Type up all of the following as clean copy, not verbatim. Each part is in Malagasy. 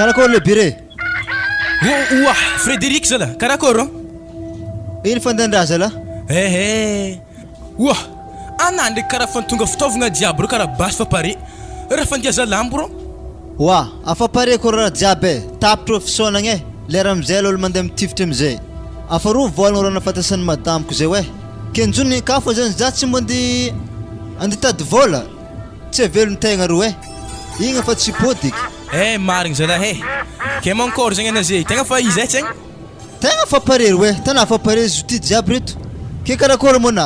Karakôry le bire? Oa, Frédéric zala, karakôry ô? Ino fandehan-draha zala? Ehe. Oa, anà ndraiky karaha fa tonga fitaovagna jiaby reo karaha basy fa pare raha fandiaza lambo rô. Oa, afa pare ko raha jiaby e, tapitra eo fisaonagna e, lera amizay alo olo mandeha mitifitra amizay. Afa roa vôlagna rô nahafatesan'ny madamiko zay oe, kenjony ka fô zany za tsy mba andeha andeha hitady vôla, tsy havelon-tegna roe, igny afa tsy pôdiky. Eh marigny zalahy eh! Ke mankôry zegny ana ze, tegna fa izy eh tsegny. Tegna fa pare roe, tana fa pare zo ty jiaby reto, ke karakôry moa na,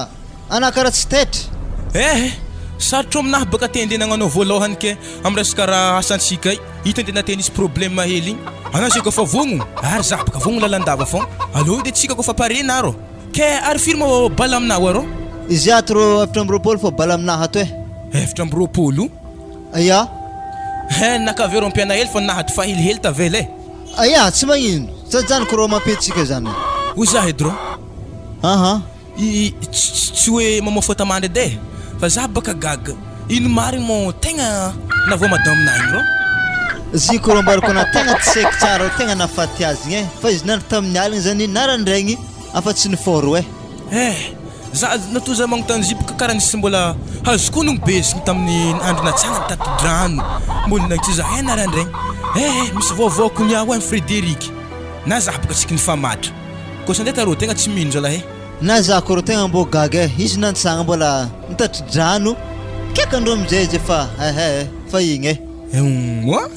ana kara tsy taitra. Eh! Sarotro aminahy baka te andeha nagnano voalohany ke am resaka raha asantsika i, ito andeha te nisy problème hely igny, ana zay kofa vogno, ary za baka vogno lalandava fogna, aleo edy tsika kofa pare narô, ke ary firy moa bala aminao arô? Izy ato rô 24 fô bala aminahy ato eh. 24? Aia? He naka vero ampiana hely fa nahato fa helihely tavela eh. Aia, tsy magnino, za zany ko rô mampihetsika zany. Hoy za edy rô. Aha. I tsy hoe mamoa fôtamandry edy e, fa za baka gaga, ino marigny mô tegna navoa madame na igny rô? Zy ko rô ambarako anà tegna tsy haiko tsara rô tegna nahafaty azy igny e, fa izy nandry tamin'ny aligny zany narandraigny afa tsy nifôha roe. Eh! Za natoa za magnontany zipo ka karaha nisy mbola azoko onogno be izy tamin'ny andro natsangany tato drano mbola nagitsy za eh narandraigny eh misy vaovao kony aho eh Frederic na za boka tsiky nifamatra koa sa ndraiky arô tegna tsy mino zalahy eh. Na za ko rô tegna mbô gaga eh izy nantsagna mbola nitatri-drano kaiky andreo amizay izy efa eh eh fa igny eh. Eoa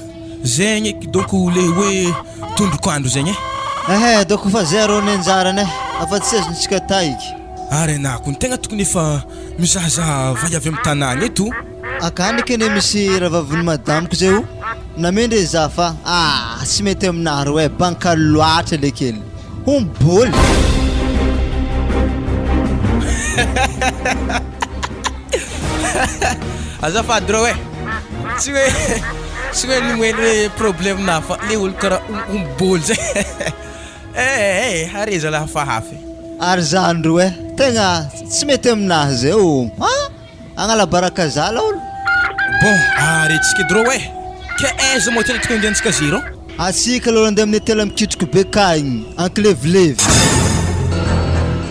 zegny eky dônko le hoe tondroko andro zegny eh. Ehe dônko fa zay rô ny anjarany eh afa tsy azontsika atao eky. Ary anah kony tegna tokony efa mizahazaha vay avy amy tanàgna eto. Akany eky anie misy rahavavin'ny madamiko zay o namendry za fa ah tsy mety aminah rô eh bancal loatra le kely. Hom bôly. Azafady rô eh, tsy hoe tsy hoe nimeny hoe problème-nahy fa le olo karaha omby bôly zay eh eh are zalahy hafahafa e. Ary zany ro eh, tegna tsy mety aminahy zay ô ah! Agnala baraka za laolo. Bon, ary tsika edy rô eh! Ke aiza moa tena tokony andehantsika zero? Atsika aloha andeha amin'ny hôtel mikitroka be ka igny, ankilevilevy.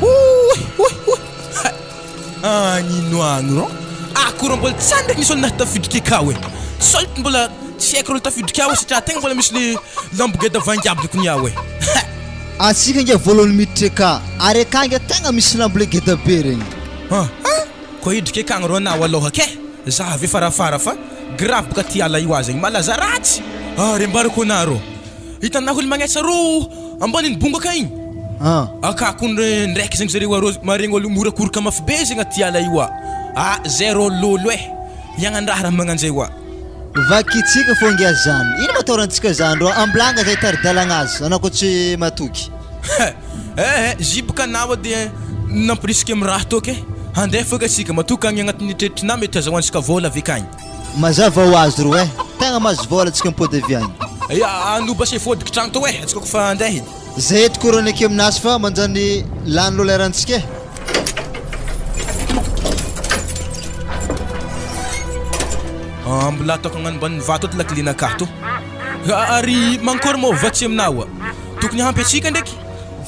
Oy oy oy hay! Agnino agny rô? Akory mbola tsy any ndraiky nisy olo nahatafiditra akao e! Sao mbola tsy haiko rô tafiditra akao satria tegna mbola misy le lambo geda vangy aby kony ao e! Hay! Atsika nge voalohany miditra aka, ary aka nge tegna misy lambo le geda be regny. Ah! Koa hidrika ekagny rô anao aloha ke! Za avy farafara fa grave boka ty ala io aza igny malaza ratsy! Ary ambarako anarô, hitanao olo magnetsa rô ambanin'ny bongo aka igny? Aka kony ndraiky zegny zareo arô maregny olo mihorakoroka mafy be zegny aty ala io a! Ah zay rô lôlo eh! Hiagnan-draha raha magnanjay oa! Vakitsika fô ngia zany. Ino ma ataorantsika zany rô? Ambilagna zay hitari-dalagna azy, anao koa tsy matoky. Eh eh, ziboka anao dia nampirisika am raha toaka eh. Handeha foka tsika, matoa kagny agnatin'ny eritreritrinà mety azahoantsika vôla avy akagny. Mazava ho azy rô eh, tegna mahazo vôla tsika mipody avy agny. Ya, anoba se fôdiky tragno tô eh, atsika kofa handeha edy. Zay eto korana eky aminazy fa manjany lany lôlerantsika eh. Ah, mbola ataoko agnano ambanin'ny vato ato lakilenakahy tô. Ary mankôry moa vatsy aminao a? Tokony hampy antsika ndraiky.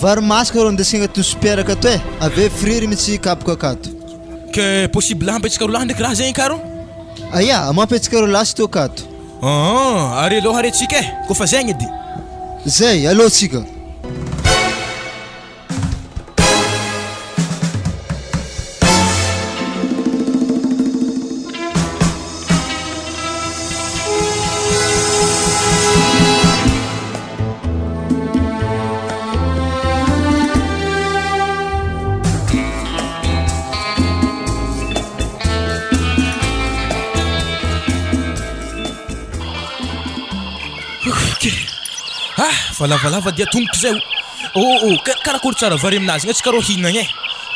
Vary masaka rô ndesina agnatin'ny soupière akato eh, avy eo friry mitsy kapoka akato. Que possible hampy antsika rolahy ndraiky raha zegny karo? Aia, mampy antsika rolahy sy tô akato. Aa, ary aleo ary antsika eh, kôfa zegny edy. Zay, aleo antsika. Ah, fa lavalava dia tongotro zay o. Oh oh, karakory tsara vary aminazy igny antsika rô hihinagna e,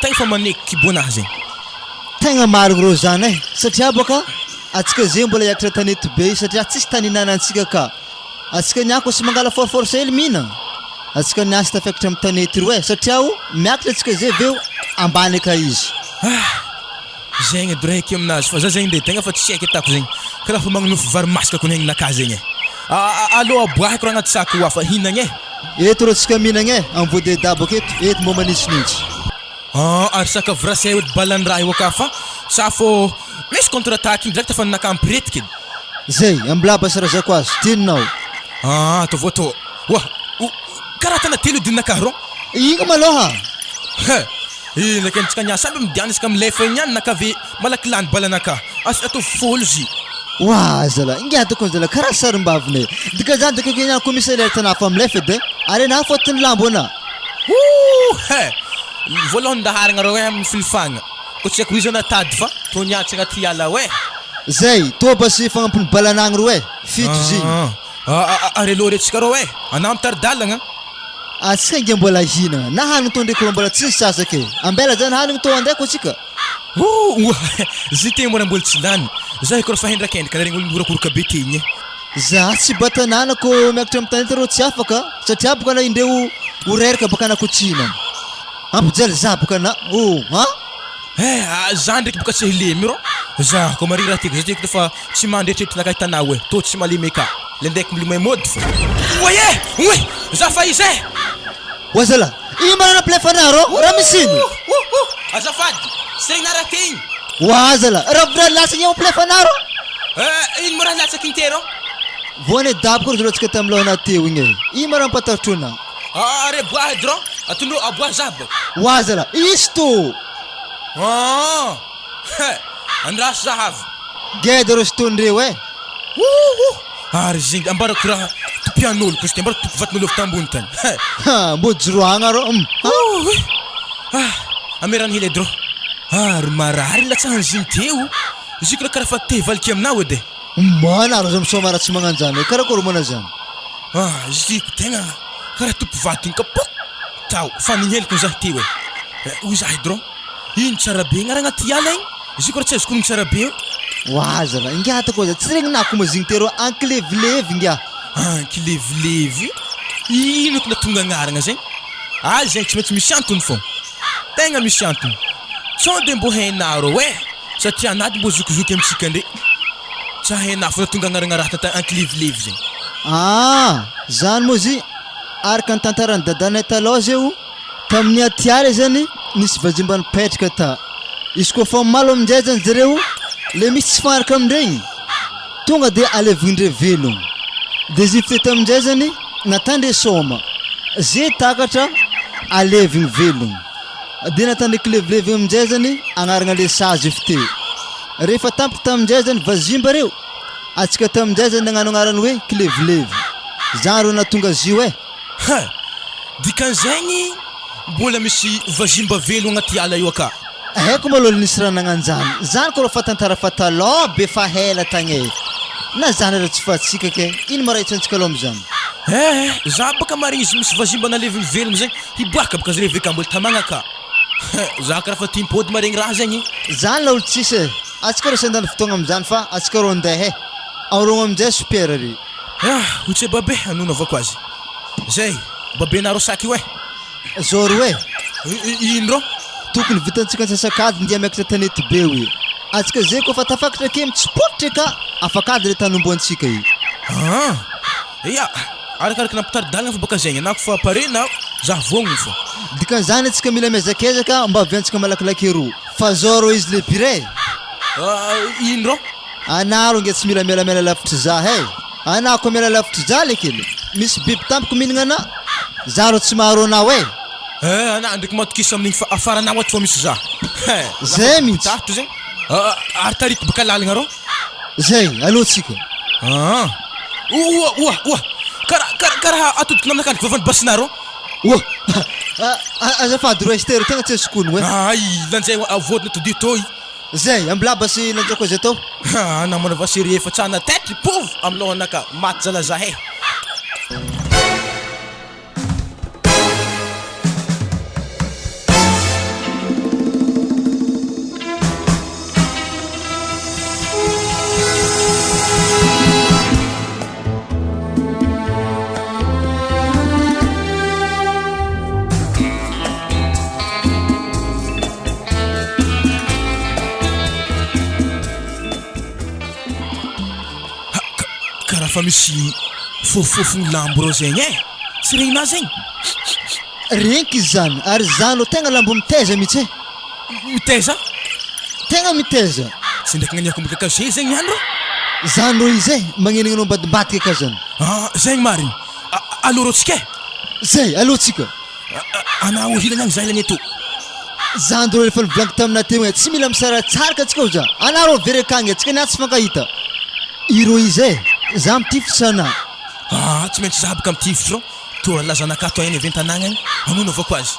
tegna fa maneky kibo-nahy zegny. Tegna marigny rô zany e, satria bôka atsika zegny mbola hiakatra tanety be io satria tsisy tany ihinanantsika ka, atsika niany koa sy mangala force force hely mihinagna, atsika niany sy tafiakatra amy tanety ro e, satria o miakatra atsika zay aveo ambany aka izy. Ah! Zegny edy raiky aminazy fa za zegny ndre tegna fa tsy haiko atako zegny, karaha fa magnonofy vary masaka kony aignanakahy zegny e. Aleo aboahiko raha agnaty sac ho afa hihinagna e. Eto rô tsika mihinagna e, am vody daboka eto, eto mbô manintsinintsy. Aa ary saka vrasay ody balan'ny raha io aka fa sa fô misy contre attaque igny direct fa ninaka ampiretiky edy. Zay, ambilaba sy razako azy, tianao. Aa ataovy atao oa o karaha tana telo ody ninaka rô. Igny malôha. He! Ino eky antsika niany samby midiana isaka milefa igny ihany naka ve malaky lany balanaka asa ataovy fôlo zy. Oa zala, ingahy tokony zala karaha sarimbavinay. Dikan'izany de akaiky ihany koa misy alerte ana fa milefa edy e. Ary anah fotony lambo ana. Ouh he! Voalohany ndaharagna reo eh amin'ny filifagna. Ko tsy haiko iza natady fa tô niantsa agnaty ala ao eh. Zay, tô basy fagnampiny balanagny ro eh, fito zigny. Ah ah ary alô re tsika reo eh, anah mitari-dalagna. Antsika nge mbola hihinagna, na hanigny tô ndreky rô mbola tsy nisasaka e. Ambela zany hanigny tô andeha ko tsika. Ouh! Zy te mbola mbola tsy lany. Za ko fa hendrakendraka regny olo miorakoroka be te igny e. Za tsy ba tanàna ko miakatra am tanety rô tsy afaka satria boka na indreo ho reraka baka na ko tsy hinana. Hampijaly za boka na oh ha. Eh za ndraiky boka tsy hilemy rô. Za ko marigny raha tiako za tiako fa tsy mandretreritra nakahy tanà oe tô tsy malemy eka. Le ndeha milomay mody fô. Oay eh! Oay! Za fa iza eh! Oa zala! Ino ma nampilefa anah rô? Raha misy ino? Ouh! Azafady! Tsy regny raha te igny! Oa zala! Raha raha latsaka igny mampilefa anah rô? Eh! Ino ma raha latsaky igny te rô? Voa nidaboko ry zalahy tsika tamin'ny lohana teo igny e! Ino ma raha mampatahotra anah? Ah! Re boah edy rô! Atondro aboah za bôka! Oa zala! Izy to! Ah! He! Andraso za avy! Geda rô stone reo e! Ouh! Ary zinga ambarako raha tompian'olo koa izy ty, ambarako tompo vaton'olo avy tambony tany. He! Ha! Mbô joroagna rô hum! Ha! Ouh! Ah! Amerano hely edy rô. Ary marary latsahan'ny zigny teo. Izy io karaha fa te hivaliky aminao edy e. Mana rô za misaoma raha tsy magnanjany e! Karakôry moa zany? Ah! Izy ty tegna karaha tompo vatony ka pok! Tao fa niheloko za teo e. Hoy za edy rô. Ino tsara be igny ary agnaty ala igny? Izy io karaha tsy azoko honogno tsara be io. Oa zalahy, ingahy ataoko aza tsy regninako mazigny teo rô ankilevilevy ingahy. Ankilevilevy? Ino eky nahatonga agnaragna zegny? Ah zegny tsy maintsy misy antony fô. Tegna misy antony. Sao de mbô hainà rô eh! Satria anà de mbô zokizoky amintsika ndre. Tsy hainà fô nahatonga agnaragna raha tata ankilevilevy zegny. Ah! Zany moa zy araka ny tantaran'i dadanay talôha zeo. Tamin'ny atiala zany nisy vazimba nipetraka ta. Izy koa fa malo aminjay zany zareo le misy tsy fagnaraka amindregny tonga de alevigndre velogno. De izy fitety aminjay zany natandre sôma ze takatra alevigny velogno. De natandre kilevilevigny aminjay zany agnaragna le sazy fite. Rehefa tampoko taminjay zany vazimba reo atsika taminjay zany nagnano agnarany hoe kilevilevy. Zany rô nahatonga azy io eh. Ha! Dikan'izegny mbola misy vazimba velogna aty ala io aka. Haiko malôha nisy raha nagnanjany zany kôa fa tantara fa talôha be fa hela tagny e! Na zany aza tsy fahatsika ke! Ino ma raha itsantsika alôha amizany? Eh! Za baka marigny izy misy vazimba nalevigny velogno zegny hiboaka baka zare veka mbola tamagna ka! Za karaha fa timpody maregny raha zegny. Zany laolo tsisy e! Atsika rô tsy handany fotoagna amizany fa atsika rô ndeha e! Aorogno amizay sopiera ry. Ah! Otse babe no nanaovako azy. Zay, babenareo saky io eh! Zao roe. Ino rô? Tokony vitantsika antsasak'adiny ndeha miakatra tanety be oe. Atsika zay koa fa tafakatra ake mitsipoitra ka afak'ady le tany omboantsika i. Ah! Ya, arakaraka nampitari-dalana fa baka zegny anako fa pare na za vognona fô. Dikan'izany atsika mila miezakezaka mba haviantsika malakilaky eroa. Fa zao rô izy le pire. Ah! Ino rô? Anah ro nge tsy mila mialamiala lavitry zah eh! Anah ko miala lavitry zah le kely! Misy biby tampoko mihinagna anah! Zah ro tsy maharo anao eh! Eh anah ndraiky matokisa amin'igny fa afaranao ato fa misy zah eh! Zay mintsy! Sarotra zegny! Ary tarito baka lalagna rô! Zay! Aleo tsika! Aa! Oa oa oa! Karaha karaha karaha atodiko naminakandriky vavan'ny basinah rô! Oa! Azafady ro Esther tegna tsy azoko onogno eh! Ay! Lanjay voadina todiho tô i! Zay, ambilaba sy lanjako azy atao. Haa namana va serie efa tsana tête pov am lohanaka maty zala zahay. Karaha fa misy. Fofofofogny lambo reo zegny eh! Tsy regninà zegny? Regniky izany, ary zany reo tegna lambo mitaiza mihitsy eh! Mitaiza? Tegna mitaiza! Tsy ndraiky naniako mikakazo hely zegny niany rô! Zany reo izy eh! Magnenigna anao ambadimbadika ka zany! Ah, zegny marigny! Alô rô tsika eh! Zay, alô tsika! Anao hilany agny za hilany eto. Zandry reo efa nivolaniko taminà teo igny tsy mila misaratsaraka antsika hoza anà reo very akagny antsika niany tsy fankahita ireo izy eh za mitifitra anà. Ah tsy maintsy za boka mitifitra reo toa lazanakahy toa eny avy an-tanàgna agny hagnonaovako azy.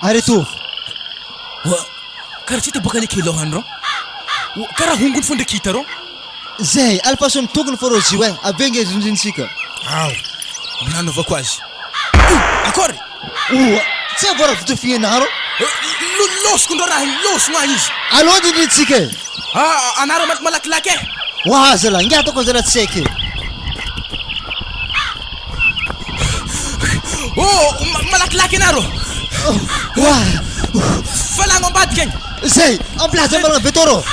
Ary ataovy. Oa karaha tsy hita boka anie lôhany reo oa karaha hongony fô ndraiky hita reo. Zay, alefaso ny tokony fa Rozy io eh, avy eo nge rindrinintsika. Ao, mbola hanaovako azy. Oh, akory! Oa, tsy avoa raha vita fihenaro. Losiko ndrô raha igny, losogno ahy izy. Aleo rindrinintsika e. Ah, anaro malakilaky eh. Oa zalahy, nge ataoko zalahy tsy haiko e. Oh, malakilaky anaro. Oa. Falagno ambadika agny. Zay, ampilaza marina be toro.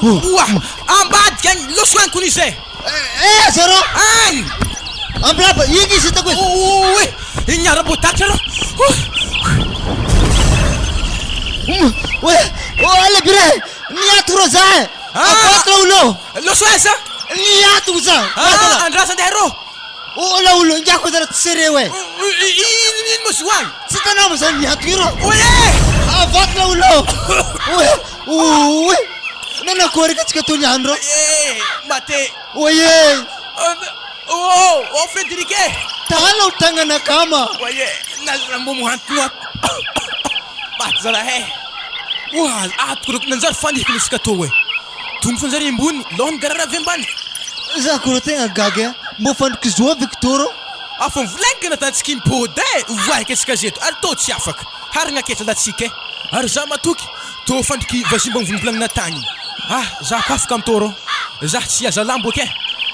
Oa, ambadika agny, loso agny kony izy e. Eh, zero. Agny. Ambilaba, igny izy hitako izy. Oe, igny ara botakitra rô. Oe, oh, le bire, niato rô za e. Akoatra olo. Loso aiza? Niato za. Ah, andrasa andeha rô. Ola olo, ingahy zara tsy sereo e. Ino ino moa zo agny? Tsy hitanao moa zany miato io rô. Oe! Avato la olo. Oe, oe. Nanakory ka tsika tony ihany rô. Eh, mate. Oye. Oh, oh Frédéric e. Tala ho tagnana akama. Oye, nalambo mohantogno ato. Maty zalahy e. Oa, atoko rô nanjary fandrika misy kato e. Tompo fanjary ambony, lôhany garara avy ambany. Za koa rô tegna gaga e. Mbô fandriky zo avy Victor. Afa mivolagniko nataontsika impody e, voahika antsika zeto ary tô tsy afaka, haragna ketra latsika e, ary za matoky tô fandriky vazimba mivolagnina tagny, ah za ko afaka amtô rô, za tsy hihaza lambo eky e,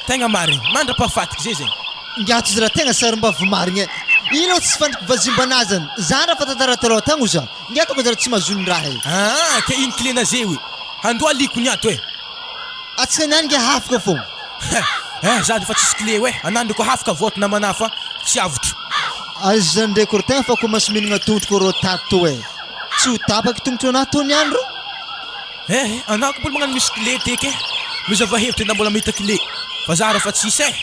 tegna marigny, mandrapahafatiky zay zegny. Ingahy tojo raha tegna sarimbavy marigny e! Ino tsy fandriky vazimba anazany, za raha fa tantara taloha tagny ho za. Ny ato zara tsy mahazo ny raha e. Aa ke ino klé naze oe handoa liko ny ato e. Atsika niany nge hafaka fô. Eh za defa tsisy klé oe anah ndreko hafaka vao ato namana fa tsy avotro. Aiza ndreko ry tegna fa ko masy mihinagna tongotro ko rô tato tô e. Tsy ho tapaky tongotro anah tô niany rô. Eh anah ko mbola magnano misy klé teky e. Mizava hevitra enah mbola mahita klé fa za rô fa tsisy e.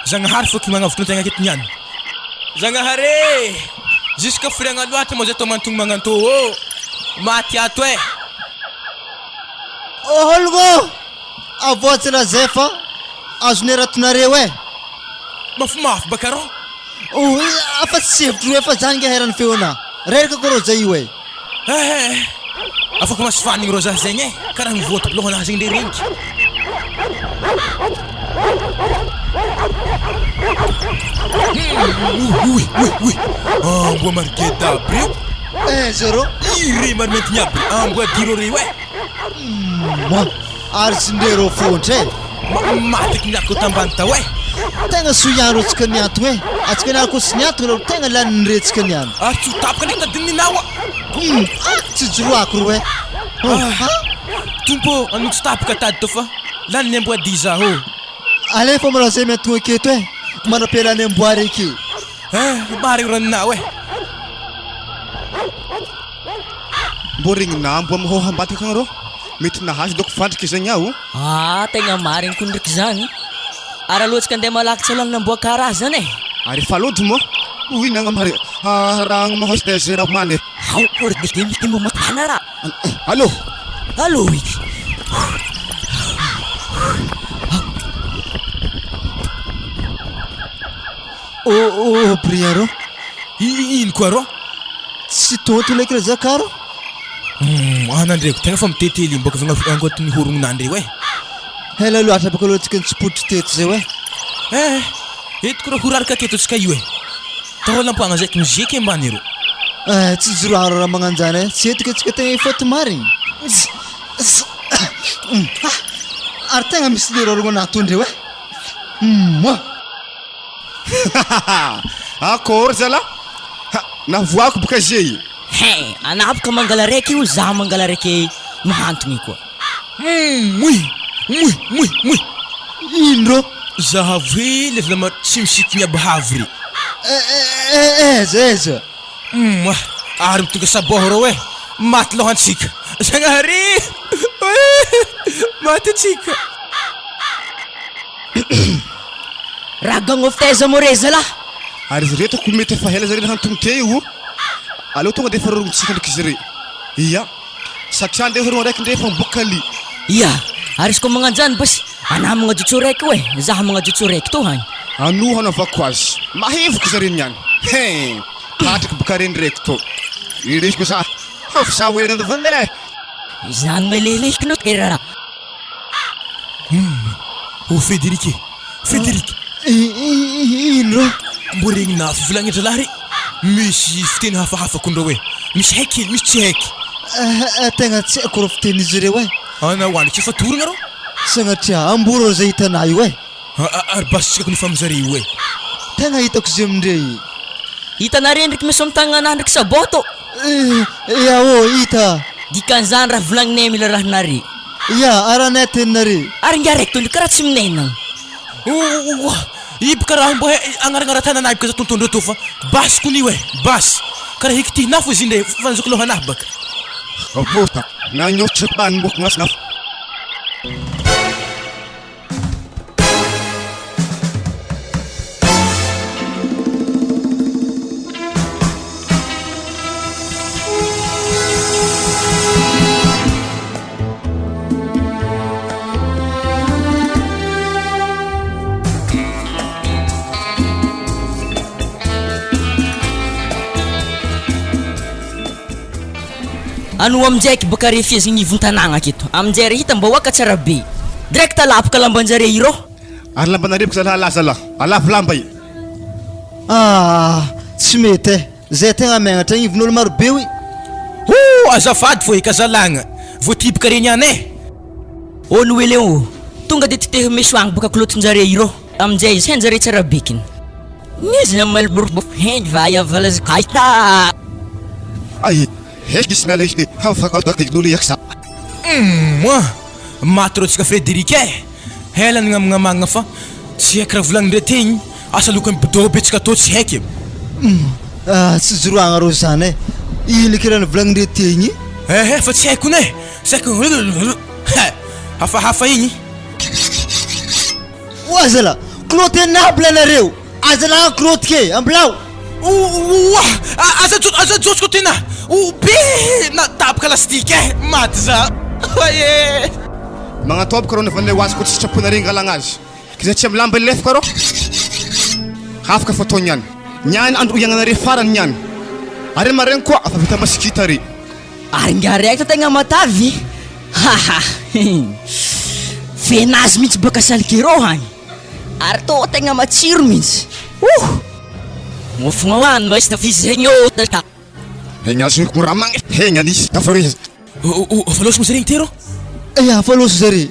Zagnahary fô ki magnavotra antegna aketo niany. Zagnahary e! Jusque firiagna loatra moa zay tô mantogno magnantô ô! Maty ato e! Ologno! Avoatsy lazay fa azonay ratonareo e! Mafimafy baka rô! Oh, afa tsy hevitro io fa zany nge heran'ny feonà. Reraka ko rô zay io e! Eh! Afaka maso fanigny rô za zegny e! Karaha mivoatra lohanahy zegny le regniky. Oy oy oy! Amboa marigeda aby reo! Eh zéro! Ire marimaintigny aby re, amboa diro reo e! Moa! Ary tsy ndre rô fôntra e! Maty eky miaraka tambany tao e! Tegna soa ihany rô tsika niantogno e! Atsika niany koa tsy niantogno rô tegna lany ndre tsika niany. Ary tsy ho tapaka ndraiky tadidinao a! Hum! Ah! Tsy joroako rô e! Ah! Tompo ô, anao tsy tapaka tady tô fa lany ny amboadia zaho ô! Alefa malôha zay miantogno aketo e! Manam-pialana amboa reky. Eh! Marigny rô ninao e! Mbô regninà amboa mihoha ambadika akagny rô, mety nahazo dôko fandrika zegny aho. Ah, tegna marigny kony ndraiky zany. Ary alohantsika andeha malaky tsy alôhan'ny amboa karaha zany e. Ary efa lôdy moa hoy ny agnamary raha mahazo de zay raha omaly e. Ao ry mbo matana raha. Allô. Allô eky. Oh oh Brian rô. Ino koa rô? Tsy tonto ndraiky ra zaka rô. Hum, ana ndreko tegna fa mitetely iny bôka avy agnatin'ny horognonandreo e. Ela loatra bôka aloha tsika nitsipotry teto zay oe. Eh, eto ko rô horaraka aketo tsika io e. Taolam-poagna zay mizeky ambany rô. Eh, tsy joroaro raha magnanjany e. Tsy eto ke tsika tegna hifaty marigny. Ary tegna misy lera rô natondreo e. Hum. Akory zalah! Ha, navoako boka zey. Hein, anah boka mangala raiky io, zah mangala raiky mahantogny koa. Hum, moi, moi, moi, moi. Ino rô? Zahavo hely le zala tsy misikigny aby havy re. Aiza aiza. Humm ary mitonga sabôha reo eh! Maty lohantsika! Zagnahary eh! Maty atsika! Raha gagno avy taiza moa re zalah? Ary izy reto ko mety efa ela zare nahantony teo io, aleo tonga de efa roronintsika ndraiky izy re. Ia. Satria ndeha reo araiky ndre efa miboaka li. Ia. Ary izy ko magnanjany basy, anah magnajotso raiky io e, zah magnajotso raiky to hagny. Anoa hanaovako azy. Mahevoka zare niany. Hein! Patrick boka reny reko to. Iresy ko sa. Fa sa Izany melelehiko no e raraha. Humm! Oh Federic e! Federic! Ino rô? Mbô regninà fivolagnan-dralahy re! Misy fiteny hafahafa kondreo e! Misy haiky hely, misy tsy haiky! Eh, tegna tsy haiko rô fitenin'izy ireo e! Ana ho any tsy efa torogna rô? Sagnatria amboa rô zay hitanà io e! Ary basitsika kony famizare io e! Tegna hitako izy amindre i. Hitanareo ndriky misy amy tagnana ndriky sabot tô. Ya ô hita. Dikan'izany raha volagninay mila rahanare. Ya aranay teninare. Ary ingahy raiky tô ndry karaha tsy minenagna. Oa! I boka raha mbo he agnaragnara tanana boka za tontondreo tô fa basy kony io e! Basy! Karaha hikitihinà fô izy ndre fa nizoko lohanahy baka. Ano aminjay aky baka refezigny ivon-tanàgna aketo. Aminjay re hita mba hoaka tsara be. Direct lapoka lamban-jare irô. Ary lambanareo boka zalahy laza lah. Alavo lamba e. Ah! Tsy mety eh! Zay tegna megnatra agnivon'olo maro be oi! Hoo! Azafady fô eka zalagna, voatiboka regny ihany eh! Ô Noely ô! Tonga de titeho meso agny boka kilotin-jare irô. Aminjay izy hain-jare tsara bekiny. Humm! Maty rô tsika Frederic eh! Ela nignamagnamagna fa tsy haiko raha volagnindre tegny, asa lokony bidon be tsika tô tsy haiky e! Humm! Tsy joroagna rô zany eh! Ino eky raha nivolagnindre tegny? Ehe fa tsy haiko ne! Tsy haiko he! Hafahafa igny! Oa zala! Clotenable anareo! Aza laha clote ke! Ambilao! Oa! Aza aza ajotso tena! O be! Na tapaka lastique eh! Maty za! Oye! Magnatôbaka rô navanay ho azy koa tsy sitraponareo angalagna azy. K'izay tsy amy lamba lefaka rô afaka fa atao niany. Niany andro iaignanare farany niany. Are maregny koa afa vita masikita are. Ary nga raikitra tegna matavy haha Venazy mintsy baka Salguero hagny ary tô tegna matsiro mintsy ouh Fa lôso moa zare igny ty rô? Ya fa lôso zare.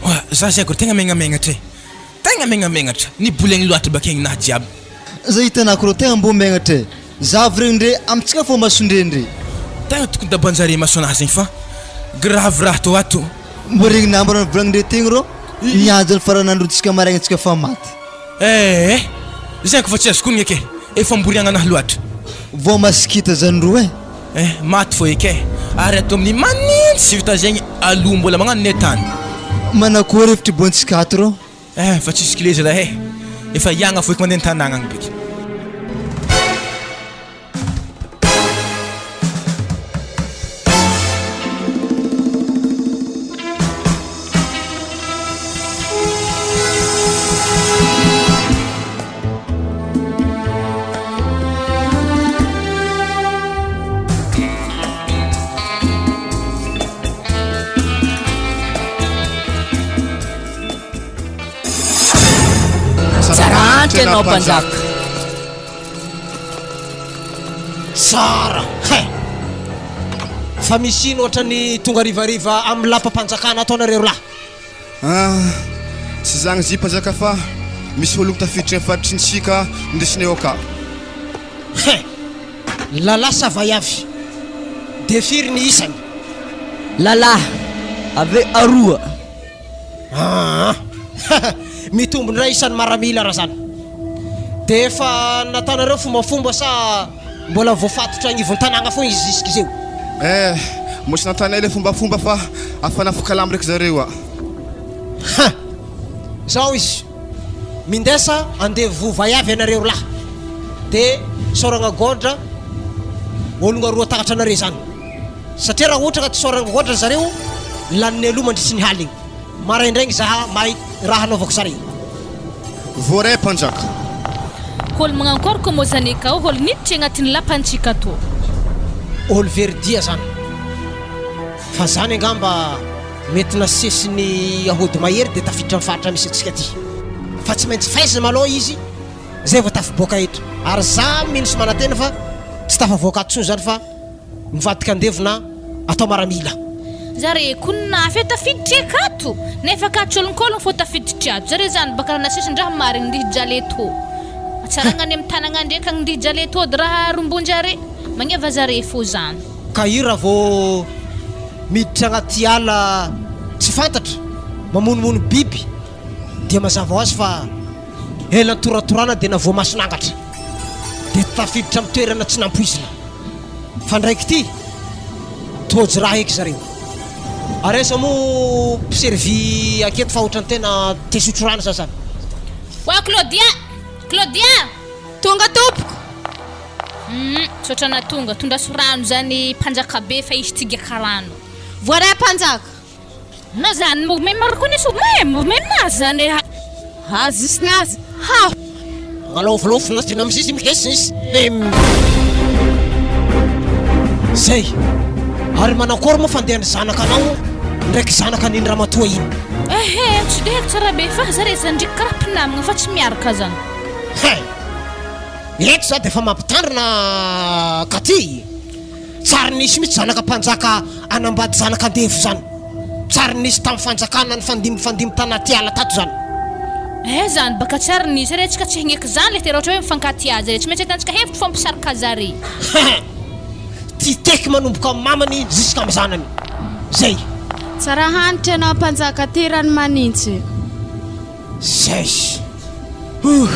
Oa, za zay akory tegna megnamegnatra e. Tegna megnamegnatra. Nibolegny loatra bakeo gnahy jiaby. Za hitanako rô tegna mbô megnatra e. Zavo regny ndre amintsika fô masondre ndre. Tegna tokony dabanjare maso anazy igny fa grave raha tô ato. Mbô regny nambarany volagnindre tegny rô nihaja ny faran'androntsika maraigna tsika fa maty. Eh! Zay ko fa tsy azoko onigna eky e! Efa mboriagna anahy loatra. Vao masikita zany roa eh. Eh! Maty fô eky eh! Ary ato amin'ny manintsy vita zegny aloha mbola magnano ny tany. Manakory hevitry bontsika ato rô? Eh! Fa tsisy kle zalahy eh! Efa hiagna fô eky mandeha an-tanàgna agny beky. Tsara antra ianao mpanjaka. Tsara hein! Fa misy ino ohatran'ny tonga harivariva amin'ny lapam-panjakana ato anareo lahy? Ah, tsy zagny zy mpanjaka fa misy ologno tafiditry amin'ny faritry ny sika indesinay ao ka. Hein! Lalahy sa vaiavy? De firy ny isany? Lalahy, avy aroa. Aa! Mitombo indray isan'ny maramila raha zany. Dia efa nataonareo fombafomba sa mbola voafatotra agnivon-tanàgna foagna izy jusqu'izeo? Eh, mbô tsy nataonay le fombafomba fa afa nafoka lamba ndraiky zareo a. Ha! Zao izy, mindesa andevo vaiavy anareo ry lahy, de saoragna gôdra ologna roa takatra anare zany, satria raha ohatra ka tsy saoragna gôdra zareo, laninay aloha mandritry ny haligny. Maraindraigny zaha mahay raha hanaovako zare. Voaray mpanjaka. Olo magnankôry kô mô zane kao olo niditry agnatin'ny lapantsika tô. Olo very dia zany. Fa zany angamba mety nasesin'ny ahody mahery dia tafiditra amin'ny faritra misy antsika aty. Fa tsy maintsy faizina malôha izy zay vao tafiboaka eto. Ary za mino sy manantena fa tsy tafavoaka ato tsony zany fa. Mivadika andevo na atao maramila. Zare ko nafy e tafiditry akato nefa ka tsôlonkologno fô tafiditry ato zare zany baka raha nasesin-draha marigny ndry hijaly tô tsaragna any am tanagna ndreky agny ndry hijaly tô dy raha rombon-jare magneva zare fô zany. Ka io raha vao miditra agnaty ala tsy fantatra, mamonomono biby dia mazava ho azy fa ela nitoratorana dia navoamason'angatra dia tafiditra amin'ny toerana tsy nampoizina. Fa ndraiky ity tojo raha eky zareo. Ary aiza moa mpiservy aketo fa ohatran'ny tena te hisotro rano za zany. Oa Claudia! Claudia! Tonga tompoko! Humm, misaotra anà tonga. Tondraso rano zany mpanjaka be fa izy ty giaka rano. Voaray mpanjaka! Na zany mo meme reconnaissant meme meme azy zany ha. Azy sy ny azy ha. Malofilofy tena misisy mikesisy meme. Zay. Ary manakory moa fandehan'ny zanakanao ndraiky zanaka an'iny ramatoa iny? Ehe, tsy de haiko tsara be fa zare zany ndriky karaha mpinamagna fa tsy miaraka zany. Hein! Eto za defa mampitandrina Katy. Tsary nisy mihitsy zanaka mpanjaka anambady zanaka andevo zany. Tsary nisy tam fanjakana nifandimby fandimby tanaty ala tato zany. Eh zany baka tsary nisy re tsika tsy hagneky zany le te raha ohatra hoe mifankatia zare tsy maintsy ahitantsika hevitry fô mpisaraka zare. Hein! Ty teky manomboka am mamany ziskam zanany. Zay. Tsara hanitra ianao mpanjaka ty ranomanintsy. Zay. Ouh.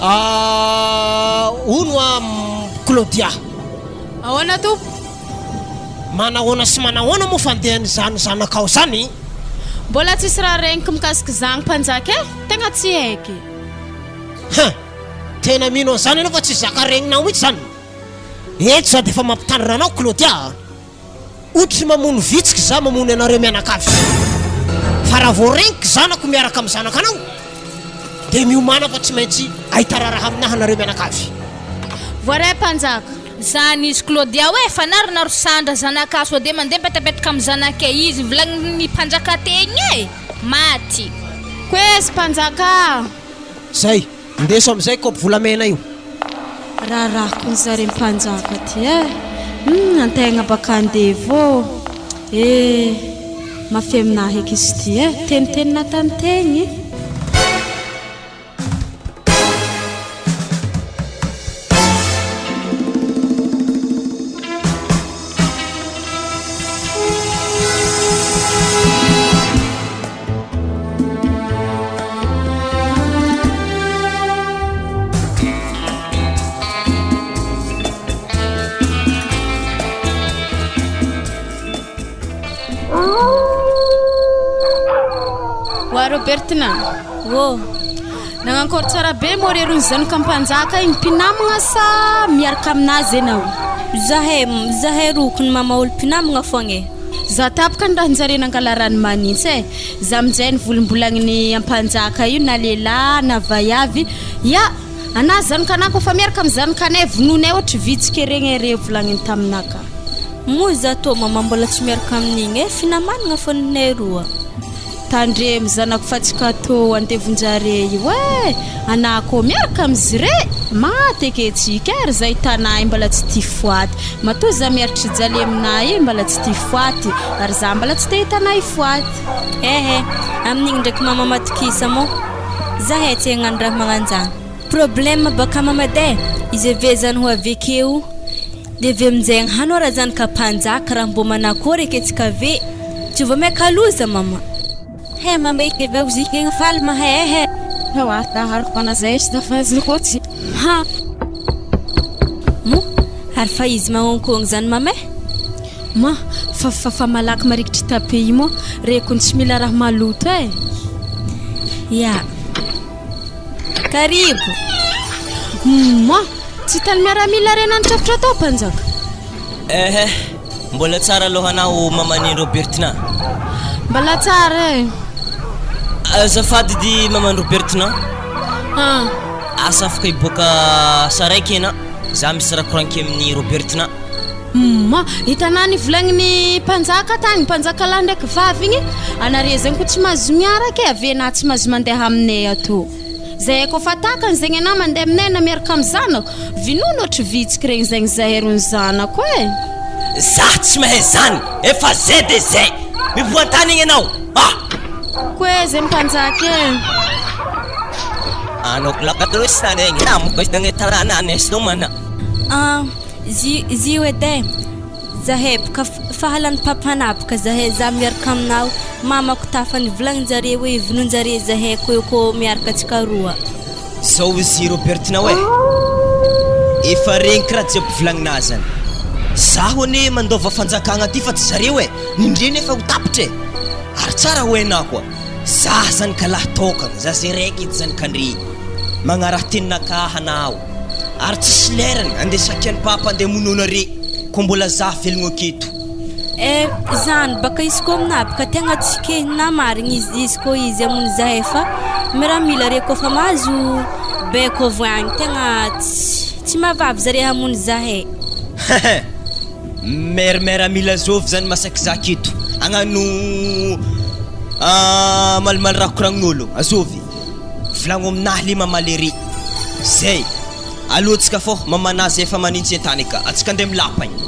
Ah, hono ah, Claudia. Ahoana tompoko? Manahoana sy manahoana moa fandehan'izany zanakao zany? Mbola tsisy raha regniko mikasika izany mpanjaka e, tegna tsy haiky. Hein! Tena mino an'izany ianao fa tsy zaka regninao mihitsy zany? Eto za dia efa mampitandrina anao Claudia a! Ohatry mamono vitsika za mamono anareo mianakavy fa raha vao reniko zanako miaraka amin'ny zanakanao dia miomàna fa tsy maintsy ahita raharaha aminahy nareo mianakavy. Voaray mpanjaka. Zany izy Claudia hoe fa narina ry Sandra zanaka sao dia mandeha mipetapetaka amin'ny zanakay izy volagnin'ny mpanjaka tegny e! Maty. Koezy mpanjaka. Zay. Ndeso amizay kaopy volamena io. Raharahako ny zare mpanjaka ty eh! Humm antegna baka andevo ô! Eh! Mafy aminahy eky izy ty eh! Teniteny natantegny. Oa Robertina. Ô. Nagnankôry tsara be moa re rony zanaka mpanjaka igny mpinamagna sa miaraka aminazy enao? Zahay, zahay roko ny mama olo mpinamagna fogna e. Za tapaka ny rahan-jare nangala rano manintsy e! Za aminjay nivolombolagnin'i Ampanjaka io na lehilahy na vaiavy, ya! Anah zanakanah koa fa miaraka amin'ny zanakanay vonoinay ohatry vitsika regny re volagniny taminah ka. Moa za tô mama mbola tsy miaraka amin'igny e, finamanagna fô ninay roa. Tandremo zanako fa tsy kato andevonjare io eh! Anah ko miaraka amizire maty eke tsika eh ry zay tanah mbala tsy tia foaty matoa za miaritry jaly aminah io mbala tsy tia foaty ary za mbala tsy te hita anah hifoaty. Eh eh amin'igny ndraiky mama matokisa moa zahay tsy hagnano raha magnanjany. Problème baka mama de izy ave zany ho avy akeo de avy aminjay hano raha zany ka mpanjaka raha mbô manakory eke tsika ave tsy vao maika loza mama. Ha! Moa ary fa izy magnonkogno zany mama eh? Ma, fa fa fa malaky marikitry tape io moa reko ny tsy mila raha maloto eh! Ya. Karibo! Ma, tsy hitan'ny miaramila re nanitrafotra tao mpanjaka? Ehe, mbola tsara aloha anao maman'i Robertina. Mbola tsara eh. Azafady dy maman'i Robertina. Ah. Asa afaka hiboaka saraiky ena, za misy raha koranky amin'i Robertina. Humm, hitanà ny volagnin'ny mpanjaka tagny, mpanjaka lahy ndraiky vavy igny, anare zegny ko tsy mahazo miaraka e, avy enà tsy mahazo mandeha aminay atô. Zahay kôfa takany zegny anà mandeha aminay na miaraka amy zanako, vinono ohatry vitsiky regny zegny zahay ro ny zanako e. Za tsy mahay zany, efa zay de zay, miboha an-tany igny anao ah! Koe zegny mpanjaka e. Ah, Zy io edy e! Zahay boka fahalan'ny papanà boka zahay za miaraka aminao mamako tafa nivolagnin-jare hoe vonoin-jare zahay ko ko miaraka antsika roa. Zao izy Robertinao e! Efa regniky raha jiaby volagninà zany. Zaho anie mandôva fanjakagna aty fa tsy zareo e! Nindre nefa ho tapitra e! Ary tsara ho hainà koa, za zany ka lahy tôkagna, za zay raiky edy zany ka ndre magnaraha teninakahy anao. Ary tsisy lerany andeha saky an'i papa andeha hamono anare ko mbola za velogno aketo. Eh zany baka izy ko aminah baka tegna tsy kehinah marigny izy izy ko izy hamono zahay fa miaramila re kofa mahazo baiko avy agny tegna tsy tsy mahavavy zare hamono zahay. Hehe mer miaramila zôvy zany masaky za aketo agnano malimaly raha koragnin'ôlo azôvy. Volagno aminahy le mamaly ery. Zay. Aleo antsika fô mamanà zay efa manintsy entany ka. Antsika andeha milapa igny.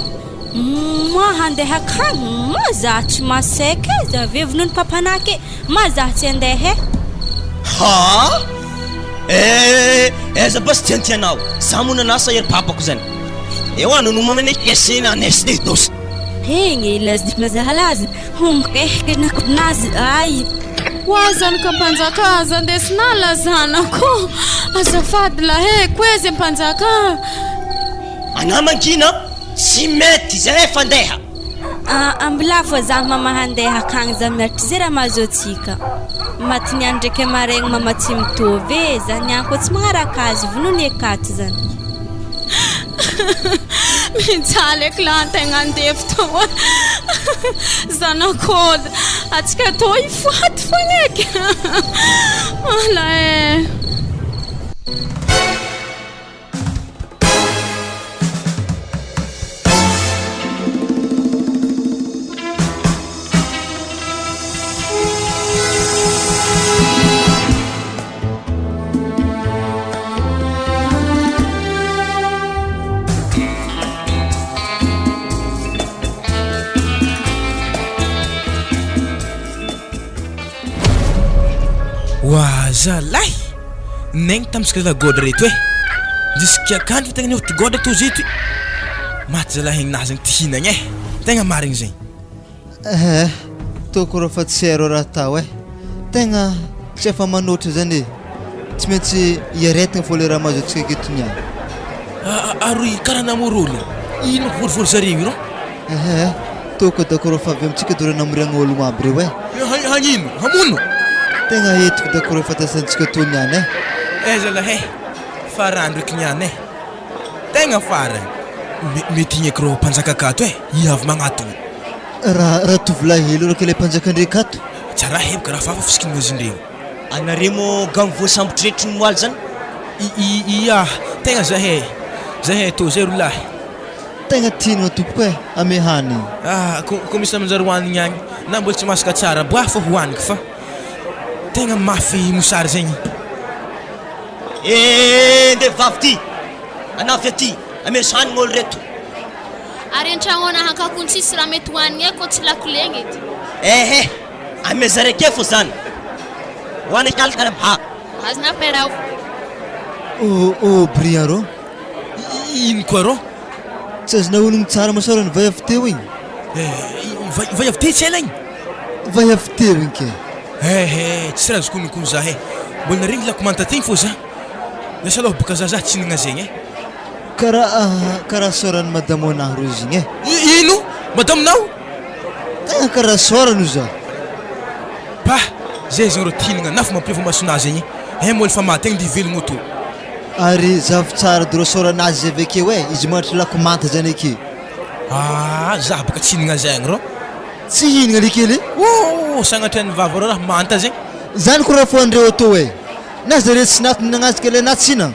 Moi handeha akagny ma za tsy maseka e za ve vonoiny papanah ke ma za tsy andeha e. Haa! Eh aiza basy tiantianao? Za moa nanasa ery papako zany. Ewa no nomana ne. Egny e Hoa zanaka mpanjaka aza andesinà la zanako azafady lahy e koezy mpanjaka a. Anah mangina tsy mety zay efa andeha. Ambilà fô za mama handeha akagny za miaritry ze raha mahazo antsika. Maty niany ndraiky amaregny mama tsy mitovy e, za niany koa tsy magnaraka azy vonony akato zany. Mijaly eky lah antegna andevo tô a. Zanak'ôlo, antsika tô hifaty fogna eky. Ala eh. Wa zalahy! Naigny tamintsika zalahy gôdra reto e! Jusqu'à quand fa tegna nihoritry gôdra tô zeto i? Maty zalahy aigninah zegny ty hihinagna e! Tegna marigny zegny. Eh, toko rô fa tsy hay rô raha atao eh. Tegna tsy afa-manoatra zany e. Tsy maintsy iaretigna fô le raha mahazo antsika aketo niany. Ary karaha namory olo, ino vorivory zareo io rô? Eh, toko dako rô fa avy amintsika doro namoriagna olo aby reo eh. Hagnino? Hamono? Tegna etiky dako rô fatasantsika tô niany eh. Eh zalahy eh, farany reky niany eh. Tegna farany. Mety igny eky rô mpanjaka akato eh, i avy magnatogno. Raha raha tovolahy hely ro kele mpanjaka ndreky ato. Tsara heboka raha fafa fisikinana izy ndreo. Anare mo gang voasambotry ny moaly zany? I i ia tegna zahay zahay tô zay rolahy. Tegna tianao tompoko eh ame hanigny. Ah ko ko misy manjary hoanigny agny na mbola tsy masaka tsara boah fô hoaniko fa tegna mafy mosary zegny. Eh ndeha vavy ty anavy aty amesa hanigny olo reto. Ary an-tragnonà hankakony tsisy raha mety hohanigny e, kô tsy lakolegny edy. Ehe, ameza reke fô zany. Hoanigny ha. Azonà perao. Oh oh Brian rô. Ino koa rô? Tsy azonao onogno tsara masoara ny vay avy teo igny. Eh, vay avy teo tsy ela igny? Vay avy teo igny ke. Ehe, tsy raha azoko onoko za e. Mbola naregny lako manta tegny fô za. Lasa aloha boka za za tsy hinagna zegny e. Karaha karaha sôran'i madamo anahy rozy igny e. Ino? Madamonao? Tegna karaha sôrany ozy za. Pah! Zay zegny rô ty hinagna nafo mampiova masonazy igny e. Mbola fa maty agny ndi velogno tô. Ary zavo tsara dro sôranazy zay avekeo e, izy magnatry lako manta zany ake. Ah, za boka tsy hinagna zegny rô. Tsy hihinagna le kely e. Ooh, sagnatria ny vava rô raha manta zegny. Zany ko raha fohanindreo atao e. Na zare tsy naty nagnazy kely na tsy na.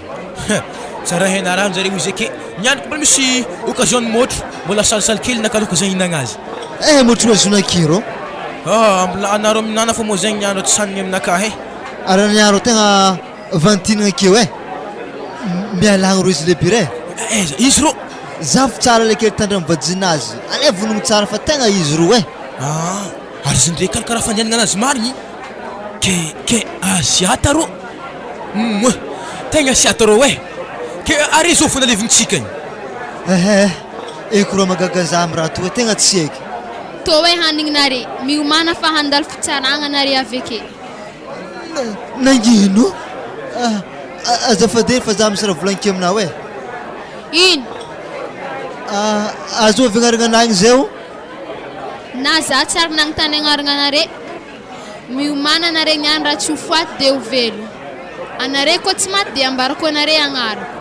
Tsara hena rano zareo izy ake. Niany ko mbola misy occasion ny môtro mbola salisaly kely nakaloko zay hihinagna azy. Eh môtro azona akia rô. Ah, mbola anareo mihinana fô mô zegny niany rô tsy sanigny aminakahy e. Ary niany rô tegna vantinigna akeo eh. Mialagna rô izy le bira eh. Aiza izy rô. Zavo tsara le kely tandremo vajinazy. Aleo vonogno tsara fa tegna izy ro eh. Ah, ary izy ndray karakara fandianana anazy marigny. Ke ke asiata rô. Humm tegna asiata rô eh. Ke ary zao fo nalevintsika igny. Ehe, eko rô magaga za am raha toa tegna tsy eky. Tô hoe hanigny nare, miomàna fa handalo fitsaragna nare aveke. Nagnino? Azafady fa za misy raha volagniko aminao e. Ino? Azovy agnarana anah igny zay o? Na za tsy ary nagnontany agnarana anare. Miomàna anare niany raha tsy ho faty de ho velo. Anare koa tsy maty de ambarako anare agnarako.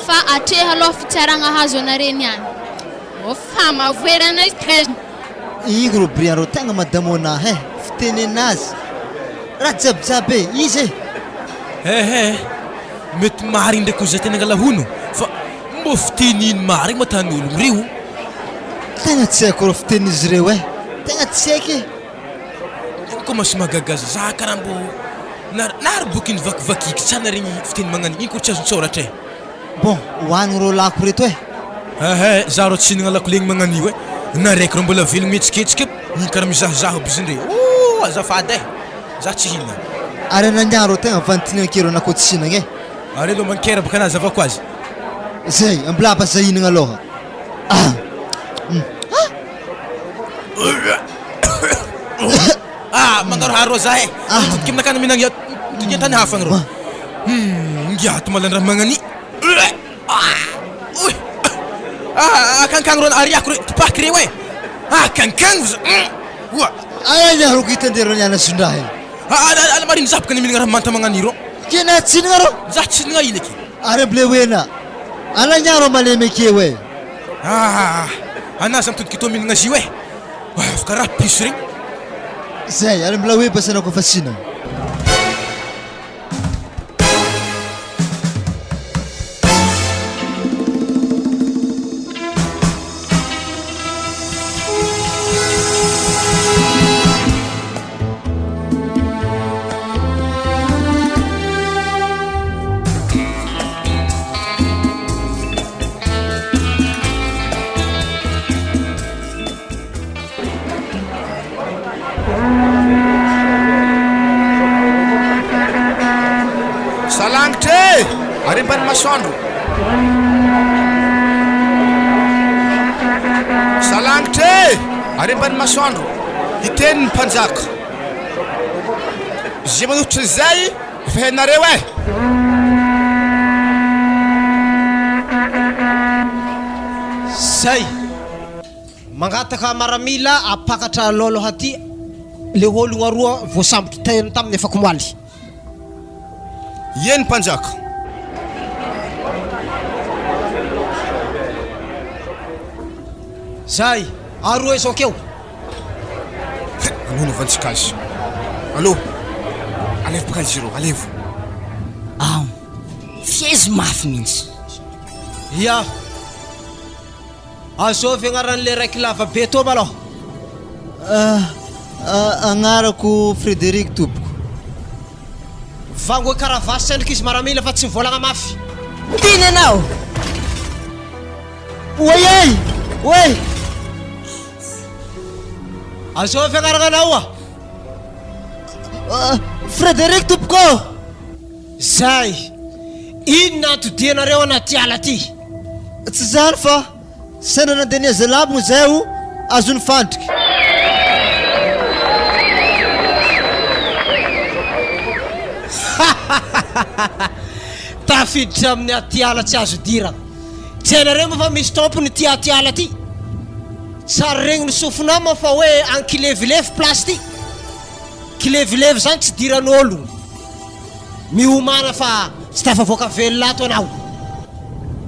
Fa atreha aloha fitsaragna ahazo anare niany. Ô fa mavoerana. Igny ro Brian ro tegna madamo anah eh, fitenenazy raha jiabijiaby e, izy e. Ehe, mety marigny ndraiky ozy tena angala hono fa mbô fiteny ino marigny ma tan'ologno reo? Tegna tsy haiko rô fitenin'izy ireo eh, tegna tsy haiko e. Ino koa maso mahagaga azy, za karaha mbô nary nary boky nivakivakiky tsara naregny fiteny magnano igny koa tsy azon-tsôratra e. Bon, hoanigny rô lako reto eh. Ehe, za rô tsy hihinagna lako legny magnan'io eh, na raiky rô mbola velogno mihetsiketsika igny karaha mizahazaha aby izy ndre, ooh azafady eh, za tsy hihinagna. Ary ananiah rô tegna vantinigna ke rô na kô tsy hihinagna eh. Are aloha mankera baka nazavako azy. Zay, ambilaba za hihinagna alôha ah. Ah, mangaroharo rô za eh, mitodika aminakany mihinagna mitodika tany hafa agny rô, hum ngiato malandraha magnani. Akankagno rô ariako re topaky reo e! Akankagno za oa! Aia rô ko hitandreo niana zondraha e? Ala marigny za boka mihinagna raha manta magnano io rô. Kena tsy hinagna rô? Za tsy hinagna ino eky. Ary ambilewena ala nia rô malemy akeo e. Ah, anà za mitodika tô mihinagna azy io e! Afaka raha piso regny. Zay, ary mbola hoe basana koa fa tsy hinagna. Salangitra e! Ary ambany masoandro. Salangitra e! Ary ambany masoandro. Hiteny ny mpanjaka. Izay manohitra izay efa hainareo e! Zay. Mangataka maramila ampakatra lôlôha ty le ôlogna roa voasambotry teny taminy afakomaly. Ieny mpanjaka. Zay, aroa izao keo. Alou anaovantsika azy. Alou, alevo baka izy ireo, alevo. Ao, fiezo mafy mihitsy. Ya. Azovy agnaran'le raiky lava be toa malôha? Agnarako Frederic tompoko. Vangoa karavasy endriky izy maramila fa tsy mivolagna mafy. Tiany ianao. Oay ay! Oay! Azovy agnaragnanao oa? Frederic tompoko ô! Zay! Inona antodianareo anaty ala aty? Tsy zany fa sendra nandeha nihaza lambo zay o azon'ny fandrika. Tafiditra amin'ny atiala tsy azo idirana. Tsy hainareo moa fa misy tompony ity atiala ity? Tsary regny ny sofinao moa fa hoe ankilevilevy place ty. Kilevilevy zany tsy idiran'olo. Miomàna fa tsy tafavoaka velona ato anao.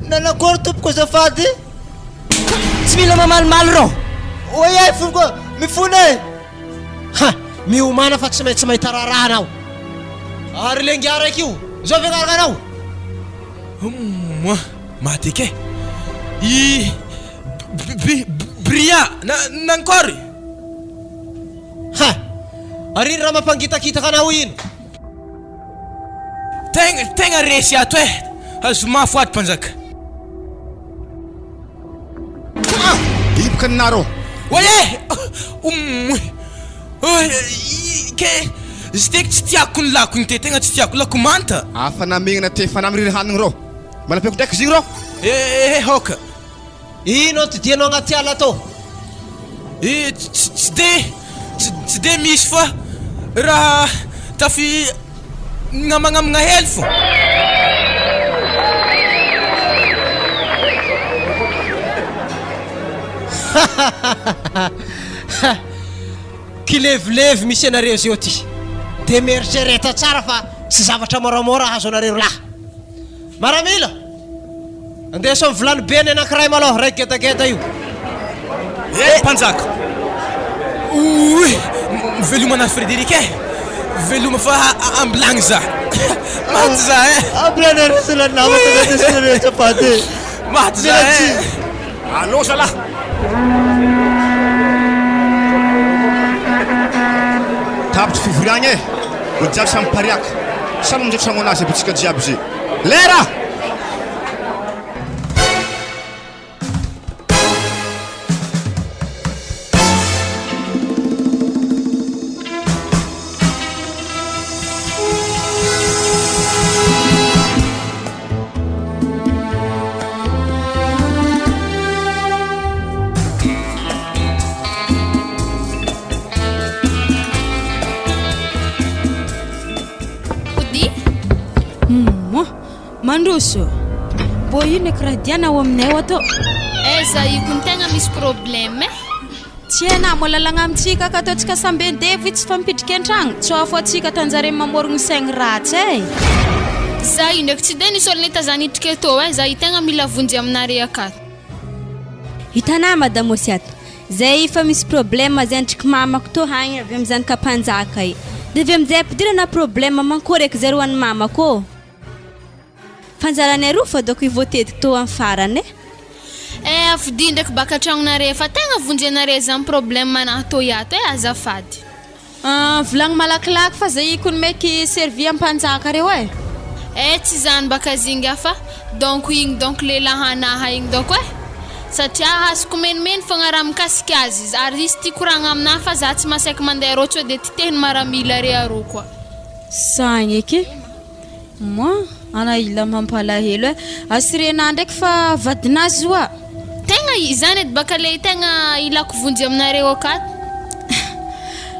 Nanakory tompoko azafady? Tsy mila mamalimaly rô! Oay ay fony koa! Mifona e! Ha! Miomàna fa tsy maintsy mahita raharaha anao. Ary le ingahy raiky io, zao ve agnarana anao? Humm! Maty eky e! I B Bria na nankôry? Ha! Ary ino raha mampangitakitaka anao ino? Tegna tegna resy ato e! Zoma foady mpanjaka. Ah! Hipoka ny naro. Oay e! Humm! Ke izy ty tsy tiako ny lakony ty, tegna tsy tiako, lako manta. Afa namegnana te fa namiriry hanigny rô. Mba nampiako ndraiky izy igny rô. Eh eh aoka. Ino antidianao agnaty ala atao? Eh tsy de tsy de misy fa raha tafy gnamagnamagna hely fô. Kilevilevy misy anareo zeo ty. De mieritrereta tsara fa tsy zavatra moramora ahazo anareo lahy. Maramila! Andeso amin'ny vilany be ny anankiray malôha, ray gedageda io. Eh mpanjaka! Ouii! Veloma anah Frédéric eh! Veloma fa ambilagny za! Maty za eh! Ambilagny anareo sy ilay namako andeso azafady eh! Maty za eh! Allo zalahy! Tapitry fivoriagna e! Olo jiaby samy mipariaka, samy mamonjy tragnonazy aby tsika jiaby ze. Lera! Ody. Humm. Mandroso. Mbô ino eky raha diana ao aminay ao atô? Aiza io kony tegna misy problème eh. Tsy hainà moa lalagna amintsika ka ataontsika samby andevo io tsy fampitrika an-tragno, tsy ao afoantsika tanjare mamorogno saigny ratsy eh. Za io ndraiky tsy de nisy olo nitazan'itrika tô eh, za io tegna mila vonjy aminare akato. Hitanà madame Osiato, zay efa misy problème zay andriky mamako tô hagny avy amy zanaka mpanjaka i, de avy amizay ampidirana problème mankôry eky zareo any mamako ô. Fanjaranay roa fa doko voatetiky tô amy farany eh. Eh afodia ndraiky baka antragnonare fa tegna vonjenare zany problème anah tô iato eh azafady. Ah vilagny malakilaky fa zay kony meky servi ampanjaka reo eh. Eh tsy zany baka zinga fa donc igny donc lelahanah igny donc eh satria azoko menimeny fogna raha mikasika azy ary izy tia koragna aminah fa za tsy masaiky mandeha rô tsô de titehiny maramila re arô koa. Sagny eky. Moi, ana ila mampalahelo eh. Assurena ndraiky fa vadinazy oa. Tegna izany edy baka le tegna ilako vonjy aminareo akato.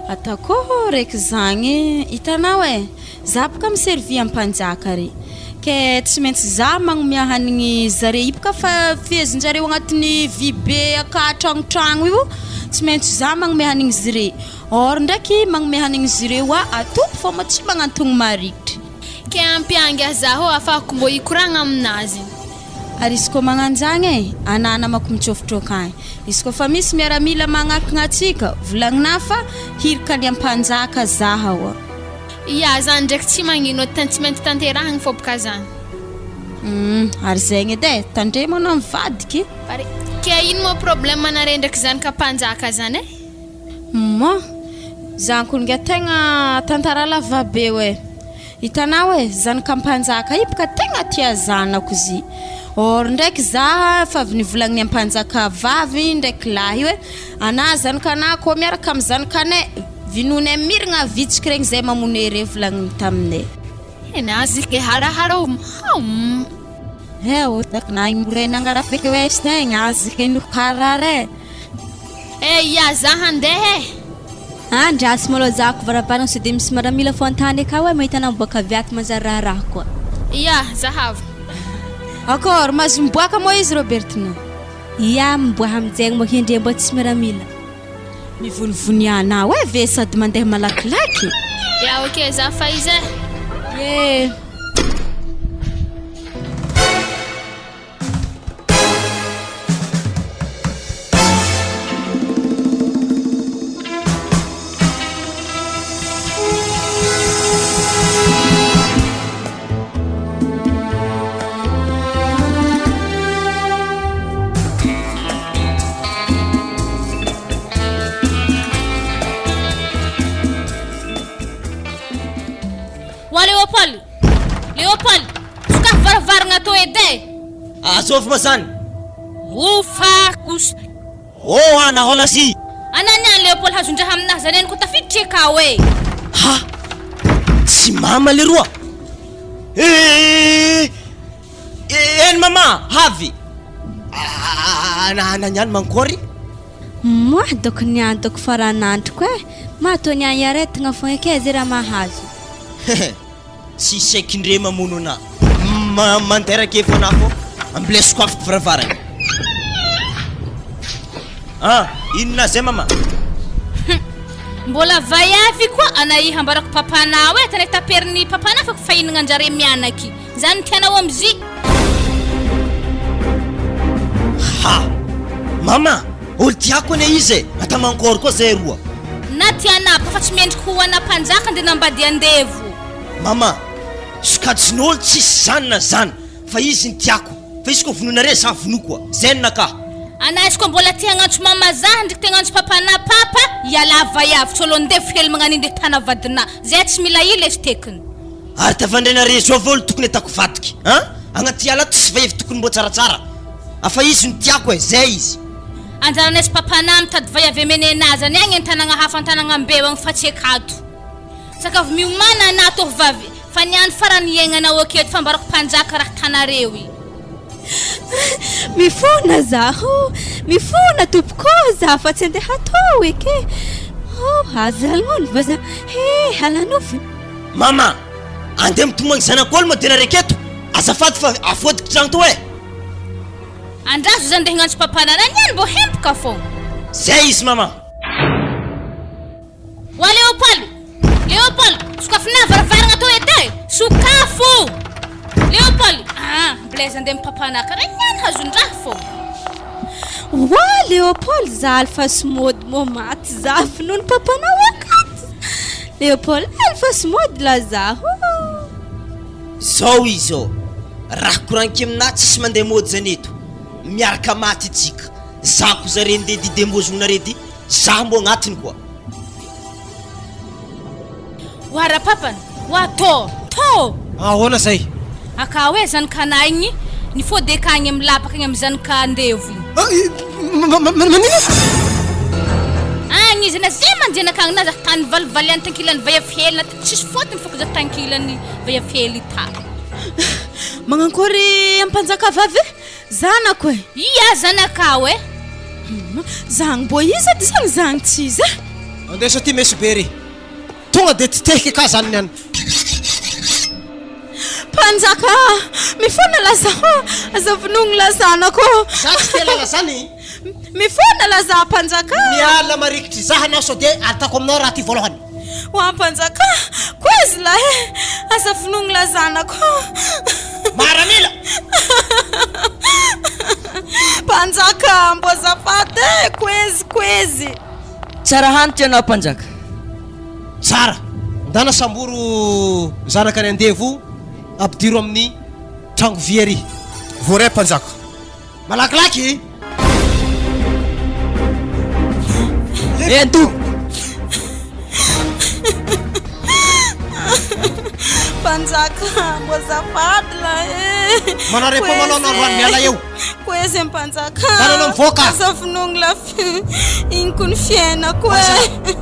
Ataoko raiky zagny, hitanao eh, za boka mi-servir ampanjaka re, ke tsy maintsy za magnomia hanigny zare io boka fa fehezinjareo agnatin'ny vy be aka tragnotragno io, tsy maintsy za magnome hanigny zire. Or ndraiky magnome hanigny zireo a atopy fô ma tsy magnantogno marikitry. Ke ampiangy ahy zaho afahako mbô hikoragna aminazy. Ary izy koa magnanjagny e, anah namako mitsôfotrôka agny. Izy koa fa misy miaramila magnankigna atsika, volagninah fa hirika any ampanjaka zaho a. Ia, zany ndraiky tsy magnino, tsy maintsy tanterahigny fô bka zany. Humm, ary zegny edy e, tandremo anao mivadiky. Pare. Ke ino moa problème nare ndraiky zany ka mpanjaka zany e? Moi, zany ko nga tegna tantara lava be oe, hitanao e, zanaka mpanjaka io boka tegna tia zanako izy, or ndraiky za efa avy nivolagniny ampanjaka vavy ndraiky lahy io hoe ana zanaka ana ko miaraka amy zanakanay vinonay miragna vitsiky regny zay mamono re volagniny taminay. Eh ya za handeha eh. Andraso malôha zahako varavarana sao dia misy maramila fô an-tany akao e, mahita anao miboaka avy ato manjary raharaha koa. Ia, zahavo. Akôry, mahazo miboaka moa izy Robertina? Ia, miboaha aminjegny moa kendreo mbô tsisy miaramila. Mivonivony anao e ve sady mandeha malakilaky? Ya ok, za fa izy e. Ye. Wa Léopold! Léopold! Sokafy varavaragna atao edy e! Azovy moa zany? Ofa kosa! Oh ana holasy! Ana niany Léopold hazondraha aminahy zany any ko tafiditra akao e! Ha! Tsy mama leroa! Eh! Eny mama! Havy! Ana niany mankory? Moi doko niany doko faran'androko e! Matoa niany iaretigna fogna eky ze raha mahazo. Hehe tsisy aiky ndre mamono anah ma manteraka efo anah fô ambilay sokafiko varavarana ah inona zay mama. Hum mbola vaiavy koa ana i hambarako papanao e tany taperin'ny papanao fa fahinagna anjare mianaky zany tianao amzy. Ha! Mama! Olo tiako anie izy e! Ata mankôry koa zay roa. Na tianà boka fa tsy mendriky ho ana mpanjaka nde nambady andevo. Mama! Sokajin'olo tsisy zany na zany fa izy ny tiako fa izy koa vonoinare za vonoko a! Zay ny nakahy. Anà izy koa mbola te hagnantso mama zah ndriky te hagnantso papanà papa ialà vaiavy tsy olo andevo hely magnan'iny nde tana vadinà zay tsy mila ila izy tekiny. Ary tafandrenare zao ve olo tokony atako vadiky an! Agnaty ala ato tsisy vahivy tokony mbô tsaratsara a fa izy no tiako e! Zay izy. Anjaranay sy papanah mitady vay avy amenenah zany agny antanagna hafa antanagna mbeo agny fa tsy akato. Sakafo miomana anah tovovavy fa ny andro farany iaignanao aketo fa ambarako mpanjaka raha tanareo i. Mifona zaho, mifona tompoko ô, za fa tsy andeha hatao eky e! Oh, aza alogno va za, he alanofy. Mama, andeha mitomagny zanak'olo moa tena reketo, azafady fa afodiko tragno to e! Andraso za ndeha hagnantso papanah niany mbô hempoka fô. Zay izy mama. Oa Léopold! Léopold! Sokafinà varavaragna tô edy e! Sokafo! Léopold! Ah, Blaise andeha amy papanah karaha niany hazon-draha fô. Oa Léopold za alfa sy mody mô maty za finoan'i papanao akato! Léopold alfa sy mody la zaho. Zao izy ô, raha koragniko aminah tsisy mandeha mody zany eto, miaraka maty tsika, za ko zare ndeha didembozonare ty, za mbo agnatiny koa. Oa rapapany, oa tô! Tô! Ahoana zay? Akao e zanak'anah igny nifody akagny amy lapaka igny amy zanaka andevo igny. Manino? Agny izy na zay manjenaka agny na za tany valivaliany tankilany vaiavy hely na tsisy fotony foko za tankilany vaiavy hely ta. Magnankory ampanjaka vavy e? Zanako e! Ia zanakao e! Zagny mbô iza edy zany zagny tsy iza e? Andeso aty mesobe ry. Tonga de titehiky ka zany ny an. Mpanjaka a! Mifona laza ô! Aza vonoigny la zanako ô! Za tsy te lala zany. Mifona laza mpanjaka a! Miala marikitry za anao sao de ataoko aminao raha ty voalohany. Oa mpanjaka a! Koizy lahy e! Aza vonoigny la zanako ô! Maramila! Mpanjaka, mbô azafady e! Koizy, koizy! Tsara hanitra ianao mpanjaka. Tsara! Ndana samboro zanaka ny andevo ampidiro amin'ny trango vy ery. Voaray mpanjaka. Malakilaky! Ento! Mpanjaka, mbô azafady lahy e! Manao repo manao anao androany miala eo. Koizy mpanjaka. Ndana anao mivoaka. Aza vonoigny la Iny ko ny fiainako e.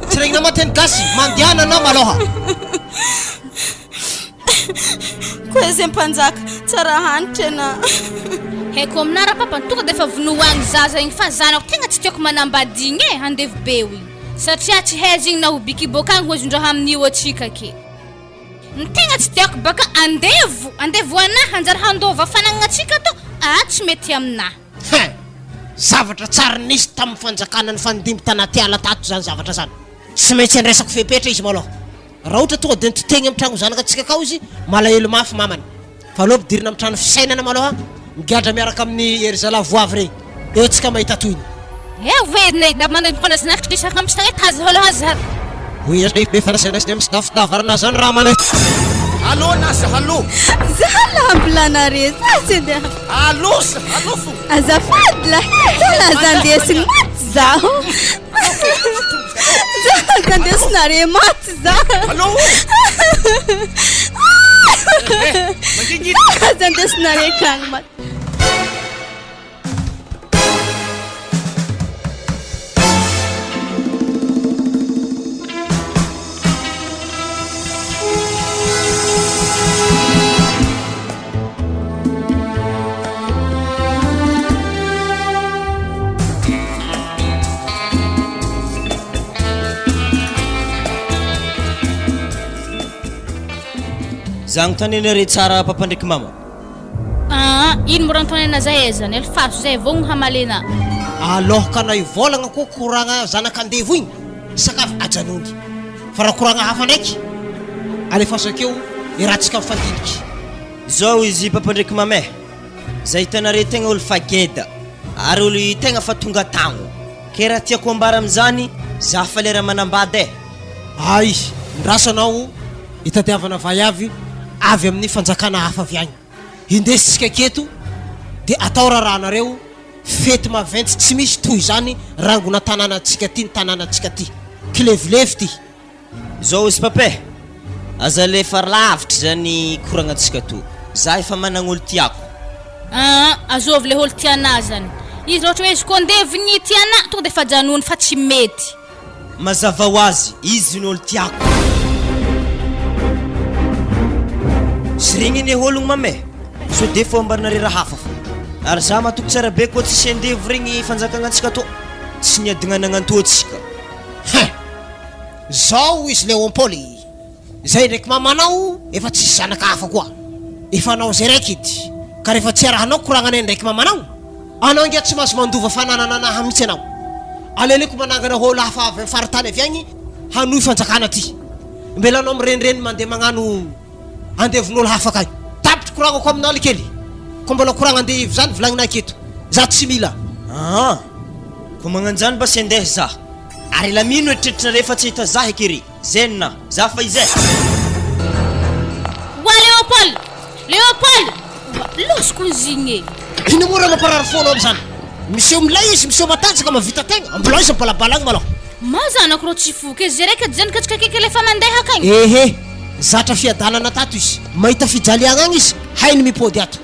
Tsy regninao ma teny gasy, mandehana anao malôha. Koa ze mpanjaka, tsara hanitra ena. Haiko aminah rapapa tonga de efa vonoa agny zaza igny fa zanako tegna tsy tiako manambady igny e andevo be io igny. Satria tsy haiza igny na ho bikiboka agny hoazon-draha amin'io atsika ke. Ny tegna tsy tiako baka andevo, andevo anah hanjary handova fanagnantsika to, ah tsy mety aminah. Hein! Zavatra tsary nisy tamin'ny fanjakana nifandimby tanaty ala tato zany zavatra zany. Tsy maintsy andraisako fepetra izy malôha. Raha ohatra tonga dia nitotegny amin'ny tragno zanakatsika akao izy, malahelo mafy mamany. Fa aleo ampidirina amin'ny trano fisainana malôha, migadra miaraka amin'ny ery zalahy voavy rey. Eo tsika mahita tohiny. Allo Nasa, allo. Za lambilanare, za tsy andeha. Allo sa, allo fo. Azafady lah, za laza andesigny maty zaho. Za laza andesinare maty zaho. Allo. Mangingina. Za laza andesinare akagny maty. Za agnontaniana re tsara papa ndraiky mama. Aa ino mora antonena zay aiza ny alifaso zay vogno hamalena. Alôhaka hivôlagna koa koragna zanak'andevo igny, sakafo ajanony. Fa raha koragna hafa ndraiky, alefaso akeo iarahantsika mifandiniky. Zao izy papa ndraiky mama eh, za hitanare tegna olo fa geda ary olo tegna fa tonga tagno, ke raha tiako ambara amizany za fa lera manambady eh. Ay, ndraso anao hitadiavana vaiavy avy amin'ny fanjakana hafa avy agny. Hindesintsika aketo dia atao raharahanareo fety maventy tsy misy toy izany rangona tanànantsika ty ny tanànantsika ty. Kilevilevy ty. Zao izy papa eh, aza alefa lavitra zany koragnantsika to, za efa managn'olo tiako. Aa azovy le olo tianà zany. Izy raha ohatra hoe izy koa andevigny tianà tonga de efa ajanony fa tsy mety. Mazava ho azy, izy no olo tiako. Sy regny anie ologno mama e! Sao de fombanareo raha hafa fô. Ary za matoky tsara be koa tsisy andevo regny fanjakagna antsika tô. Tsy niadigna nagnantoa antsika. Hein! Zao izy Léon-Paul e! Zay ndraiky mamanao efa tsisy zanaka hafa koa. Efa anao zay raiky edy. Ka rehefa tsy arahanao koragnanay ndraiky mamanao, anao ange tsy mahazo mandova fananana anaha mihitsy anao. Aleoleko manangana olo hafa avy am faritany avy agny hanohy fanjakana ty. Mbela anao mirenireny mandeha magnano andevon'olo hafa akagny. Tapitry koragnako aminao likely. Ko mbola koragna andevo zany volagnina aketo. Za tsy mila. Aa! Ko magnanjany mba sy andeha za. Ary ela mino eritreritrareo fa tsy hahita za eky ery. Zen, za fa izay. Oa Léopold! Léopold! Oa, losiko izy igny e! Ino moa raha mamparary fo anao amizany? Miseho milay izy, miseho matanjaka, mahavita tegna, mbola aiza mibalabala agny malôha. Ma zanako rô tsy foky e, zay raiky edy zany katsika akaiky ilay efa mandeha akagny. Ehe, zatra fiadanana tato izy, mahita fijaliagna agny izy, hainy mipody ato.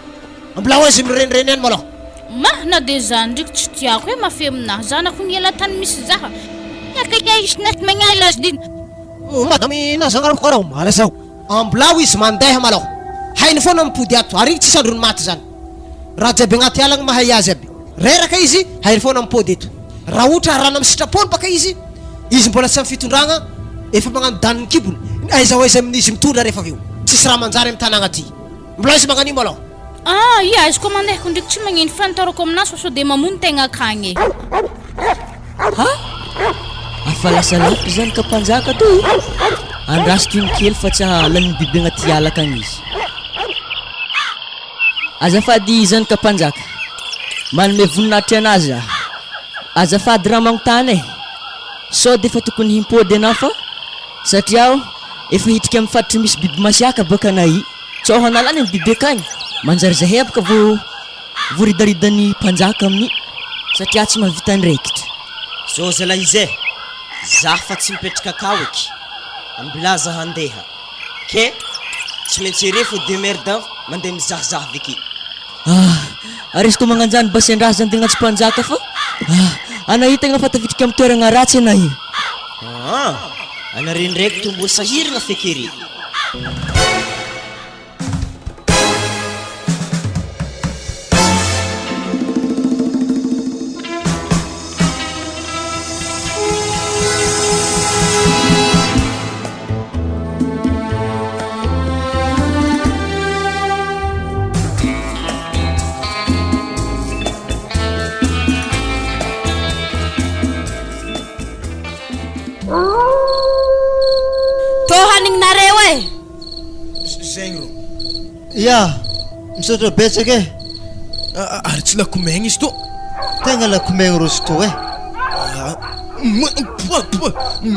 Mbola ho aiza mirenireny any malôha. Ma, na de zany ndreky tsy tiako e mafy aminah zanako ny ela tany misy zaha. Ambilao izy mandeha malôha. Hainy foana mipody ato ary igny tsisy androny maty zany. Raha jiaby agnaty ala agny mahay azy aby. Reraka izy, hainy foana mipody eto. Raha ohatra arahana amin'ny sitrapony baka izy, izy mbola tsy amin'ny fitondragna, efa magnano danin'ny kibony, aiza ho aiza amin'izy mitondra rehefa avy eo. Tsisy raha manjary amin'ny tanagna aty. Mbola aiza magnan'io malôha. Ah ia izy koa mandeha ko ndreky tsy magnino fa ny taroko aminazy fa sao de mamono tegna akagny e. Ha! Afa lasa lavitra zany ka mpanjaka to. Andraso toy ny kely fa tsy hahalany ny biby agnaty ala akagny izy. Azafady zany ka mpanjaka. Manome voninahitry anazy aho. Azafady raha magnontany e. Sao de efa tokony himpody anao fa satria aho efa hitrika amin'ny faritry misy biby masiaka baka anay. Tsao hanalany ny biby akagny, manjary zahay aby ka vo voaridaridan'ny mpanjaka amin'ny satria tsy mahavita andraikitra. Zao zalahy izay, za fa tsy mipetraka akao eky, ambilaza handeha, ke tsy maintsy ere fo demerda mandeha mizahazaha avy aky. Ah, ary izy koa magnanjany basen-draha zany tegna tsy mpanjaka fa ah, ana io tegna fa tafiditra amin'ny toeragna ratsy ana io. Aa, anare ndraiky tô mbô sahiragna feky ery. Tô hanigninareo e! Zegny rô. Ya, misaotra betsaka e! Ary tsy lakomegna izy tô. Tegna lakomegna rô izy tô e!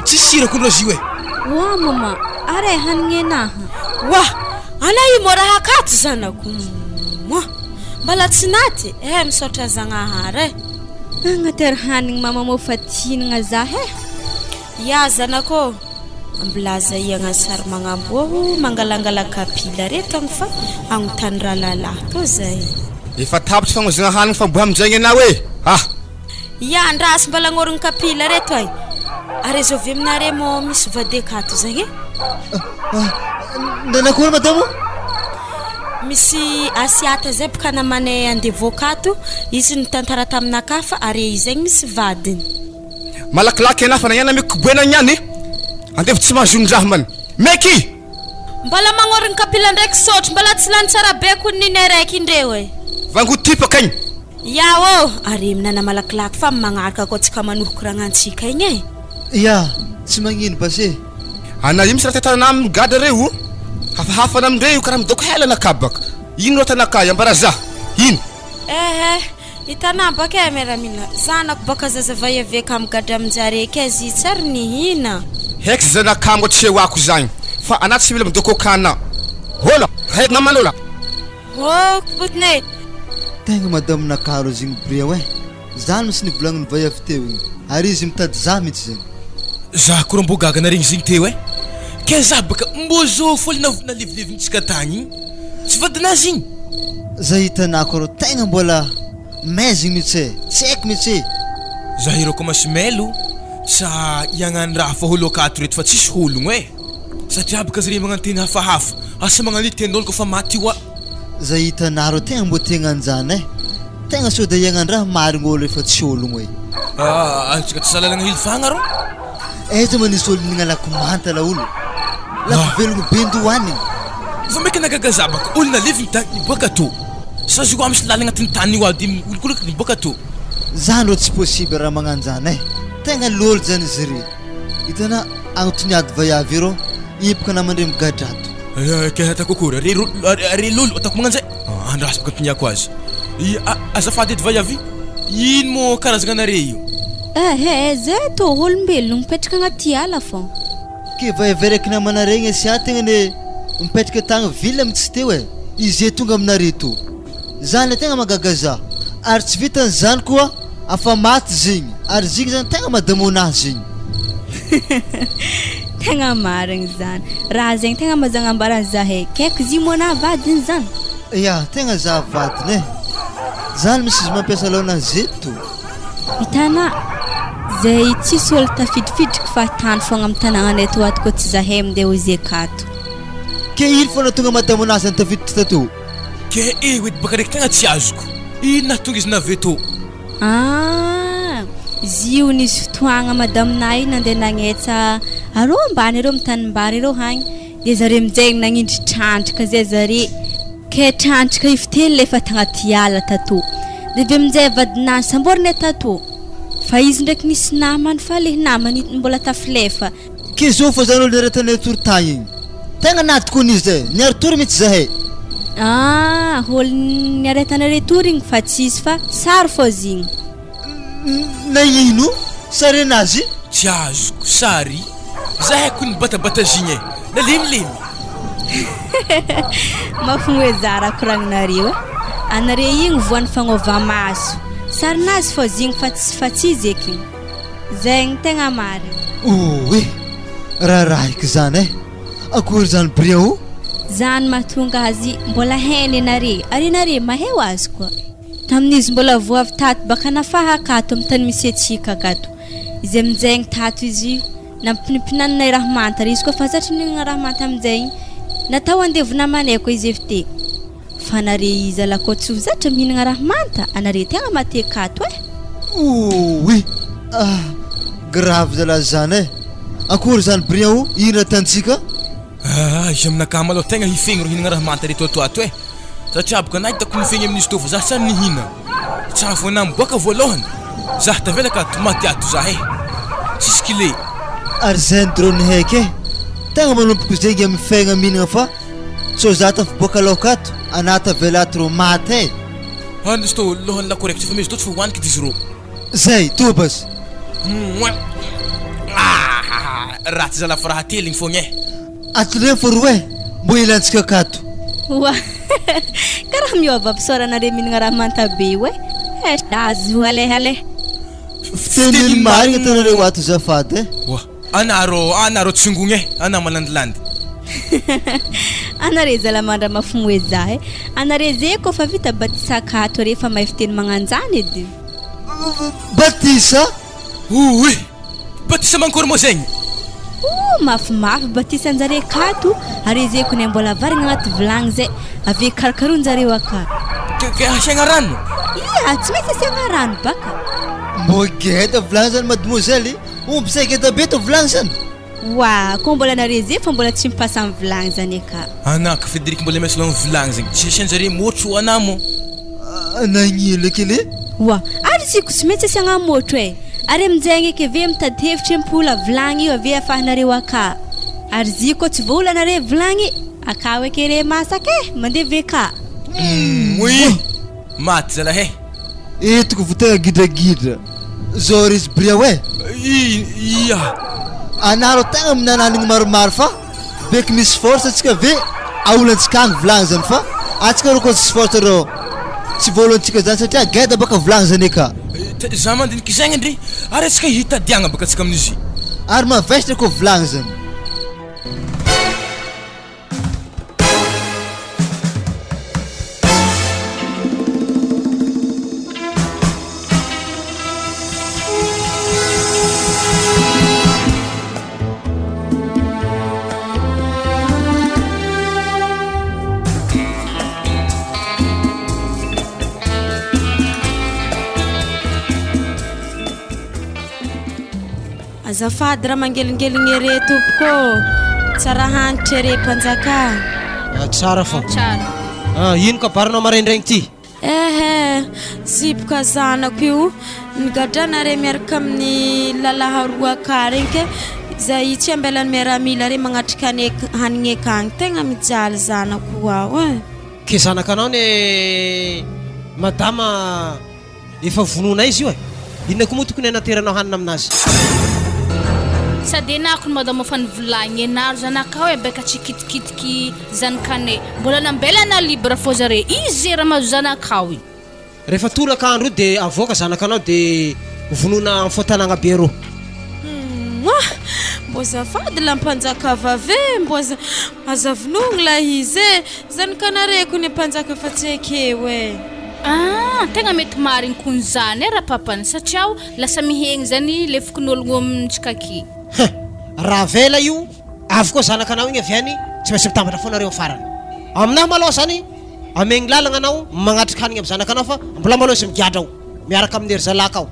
Tsisy sira kony rô izy io e! Oa mama, ary e hanignenaha. Oa! Ana io mô raha akato zanako. Moa! Mbala tsy naty eh! Misaotra Zagnahary eh! Agnatery hanigny mama mô fa tihinagna zah eh! Ya zanako ô! Ambilaza iagna sary magnamboa o mangalangala kapila reto agny fa agnontany rahalalahy tô zay. Efa tapitry fagnozogna hanigny fa mbola aminjegny anao e! Ah! Ya andraso mbala agnorigny kapila reto ay! Ary azovy aminare mô misy vady akato zagny e? Nanakory madamo? Misy asiata zay boka namanay andevo akato, izy nitantara taminakahy fa are izy zegny misy vadiny. Malakilaky anah fa nagnena ameko koboena niany andevo tsy mahazo ny raha man meky! Mbola magnorigny kapila ndraiky sotro mbola tsy lany tsara be kony ninay raiky indreo e. Vango tipaka igny. Ya ô! Are minana malakilaky fa magnaraka koa tsika manohy koragnantsika igny e. Ya, tsy magnino base. Ana io misy raha tantarana aminy gadra reo o! Hafahafa ana amindreo io karaha midoko hela ana kabaka! Ino raha tanakay ambara za! Ino? Eh eh! Hitanà baka e miaramila, zanako baka zaza vaiavy akamo gadra aminjare kay zy tsy ary nihina. Heky zanakamo tsy eo ako zagny fa anà tsy mila midoko kana. Hola! Haiko namana ola! Oh potiny e! Tegna madame nakalo izy igny bria oe! Zany mitsy nivolagnin'ny vaiavy teo igny ary izy mitady zah mitsy zegny. Zah koa rô mbô gaga naregny izy igny teo e! Kay zah baka mbô zô fô le nalevilivintsika tagny igny tsy vadinazy igny! Zah hitanako rô tegna mbola maizigny mitsy e! Tsy haiko mitsy e! Zah ireo koa masimelo tsa hiagnano raha fa olo akato reto fa tsisy ologno e! Satria baka zare magnano teny hafahafa asa magnano io tenin'olo koa fa maty io a! Zay hitanareo tegna mbô tegna anjana eh! Tegna sao de hiagnandraha marigny olo efa tsy ologno eh! Ah, antsika tsy salalagna hilifagna rô! Aiza ma nisy olo nihinagna lako manta laolo? Lako velogno be ndohanigny! Vao maika nagaga za baka olo nalevigny tany niboaka tô! Sa zio misy lalagna agnatin'ny tany io aby miolokoloko niboaka tô! Zany rô tsy possible raha magnanjana eh! Tegna lôlo zany izy re! Hitanà agnontoniady vaiavy io rô, hipoka namandre migadra ato. Ke ataoko akory are ro are lolo ataoko magnanjay andraso baka antoniako azy azafady edy vaiavy ino moa karazagna anare io. Ehe zay tô olombelogno mipetraka agnaty ala fô. Ke vaiavy araiky namanare igny asia tegna anie mipetraka tagny ville mitsy teo e, izy tonga aminare tô. Zany le tegna mahagaga za. Ary tsy vitan zany koa afa maty zegny ary zegny zany tegna madamona zegny. Tegna marigny zany. Raha zegny tegna mazagnambarany zahay. Kaiky zy moa na vadiny zany. Ya, tegna za vadiny eh. Zany misy izy mampiasa laona zeto. Hitanà, zay tsisy olo tafidifidriky fahatany fogna amy tanagnanay tô ato koa tsy zahay mindeha ho zekato. Ke ino fona tonga madamona zany tafiditra tato. Ke eo edy baka raiky tegna tsy azoko. Ino nahatonga izy navy eto? Ah! Izy io nisy fotoagna madame-na io nandeha nagnetsa arô ambany arô amy tanimbary arô hagny, de zare aminjay nagnindry trandraka zay zare, ke trandraka io fiteny le efa tagnaty ala tato, de avy aminjay vadinazy samborinay tato, fa izy ndraiky nisy namany fa le namany mbola tafilefa. Ke zao fa zany olo niaretanay tory tagny igny. Tegna natokony izy zay. Niari-tory mitsy zahay. Ah, olo niaretanareo tory igny fa tsisy fa sary fô zigny. Na ino? Sary anazy? Tsy azoko, sary? Zahay ko nibatabata zigny e, nalemilemy. Mampimoe za raha koragninareo e. Anare igny voan'ny fagnova-maso. Sarinazy fô zigny fa tsy fa tsy izy eky. Zegny tegna marigny. Oe! Rarahiko zany eh! Akory zany Bria o? Zany mahatonga azy mbola hainy anare ary anare mahay ho azy koa. Tamin'izy mbola vao avy tato baka nafaha akato amin'ny tany misy antsika akato. Izy aminjegny tato izy nampinimpinaninay raha manta ary izy koa fa zatra mihinagna raha manta aminjegny natao andevo namanay koa izy avy te. Fa nare iza la koa tsy ho zatra mihinagna raha manta anare tegna mate akato eh. Ouii! Ah! Grave zalahy zany eh! Akory zany Brian o! Ino atantsika? Ah! Izy aminakahy malôha tegna hifegny rô hihinagna raha manta reto ato ato eh! Satria boka na hitako mifegny amin'izy tô fa za tsy nihina. Tsara vao namboaka voalohany zah tavela ka maty ato zah eh! Tsisy kile. Ary zay ny drone heky eh! Tegna manomboko zegny amin'ny fiaigna mihinagna fa sao za tafiboaka laoka ato, anah tavela ato rô maty e. Any izy tô lohan'ny lakoa raiky tsy efa misy tô tsy fa hohaniko edy izy rô. Zay, tobas. Mouin. Ah! Ratsy zalahy fa raha ateligny fogna eh. Atoleo fa roe mbo ilantsika akato. Oa! Karaha miôva fisaorana re mihinagna raha manta be io eh. Azo aleha aleha. Fiteniny marigna atanareo ato zafady eh. Oa! Anarô anarô tsingogny eh, anà malandilandy. Anare zala mandra-mafomoe za eh. Anare ze kôfa vita batisa akato are fa mahay fiteny magnanjany edy. Batisa? Ouii! Batisa mankory moa zegny? Ooh mafimafy batisan-jare akato are ze kone mbola avarigna agnaty vilagny zay ave karokarohin-jareo aka. Ke asiagna rano? Ia, tsy maintsy asiagna rano baka. Mbô geda vilagny zany mademoiselle, omby zay geda be tô vilagny zany. Oa, kô mbola nare ze fa mbola tsy mipasa am vilagny zany eka. Anaka Frederic mbola miasa am vilagny zegny, tsy asian-jare môtro ho anah mô. Nagnino eky le? Oa, ary izy ko tsy maintsy asiagna môtro e! Ary aminjegny eky ave mitady hevitry ampola vilagny io ave afahanareo aka. Ary zy kô tsy voaola nare vilagny, akao eky re masaka e! Mandeha VK. Moi! Maty zalahy e! Eto ko vo tegna gidragidra zao ry Bria oe! Ia! Anareo tegna minananigny maromaro fa beky misy force atsika ve aolantsika agny vilagny zany fa atsika rô koa tsisy force rô tsy voalohantsika zany satria geda baka vilagny zany eka. Za mandiniky zegny ndry ary atsika hitadiagna baka atsika amin'izy. Ary mavesatra koa vilagny zany. Azafady raha mangelingeligny ere tompoko ô! Tsara hanitra ere mpanjaka. Ah, tsara fa. Tsara. Ah, ino kabarinao maraindraigny ty? Ehe, ziboka zanako io, nigadrana re miaraka amin'ny lalahy roa aka regny ke zay tsy ambelan'ny miaramila re magnatrika ane hanigny akagny, tegna mijaly zanako ao e. Ke zanakanao ne madama Efa vonoina izy io e! Inona koa moa tokony hanateranao hanina aminazy? Sady enako ny madama fa nivolagny enaro zanakao e beka tsy kitikitiky zanakane mbola nambelana libre fô zare izy ze raha mahazo zanakao i. Rehefa toraka andro io de avoaka zanakanao de vonoina am fotanagna be arô. Humm! Mbô azafady la mpanjaka vavy e! Mbô aza aza vonoigny la izy e! Zanakanareo ny mpanjaka fa tsy ekeo e! Ah! Tegna mety marigny kony zany e rapapany satria o lasa mihegny zany le fokonologno amintsika aky. Huh! Raha avela io avy koa zanakanao igny avy any tsy maintsy mitambatra foana reo am farany. Aminahy malôha zany amegny lalagna anao magnatrika hanigny am zanakanao fa mbola malôha izy migadra ao miaraka aminy ry zalahy akao.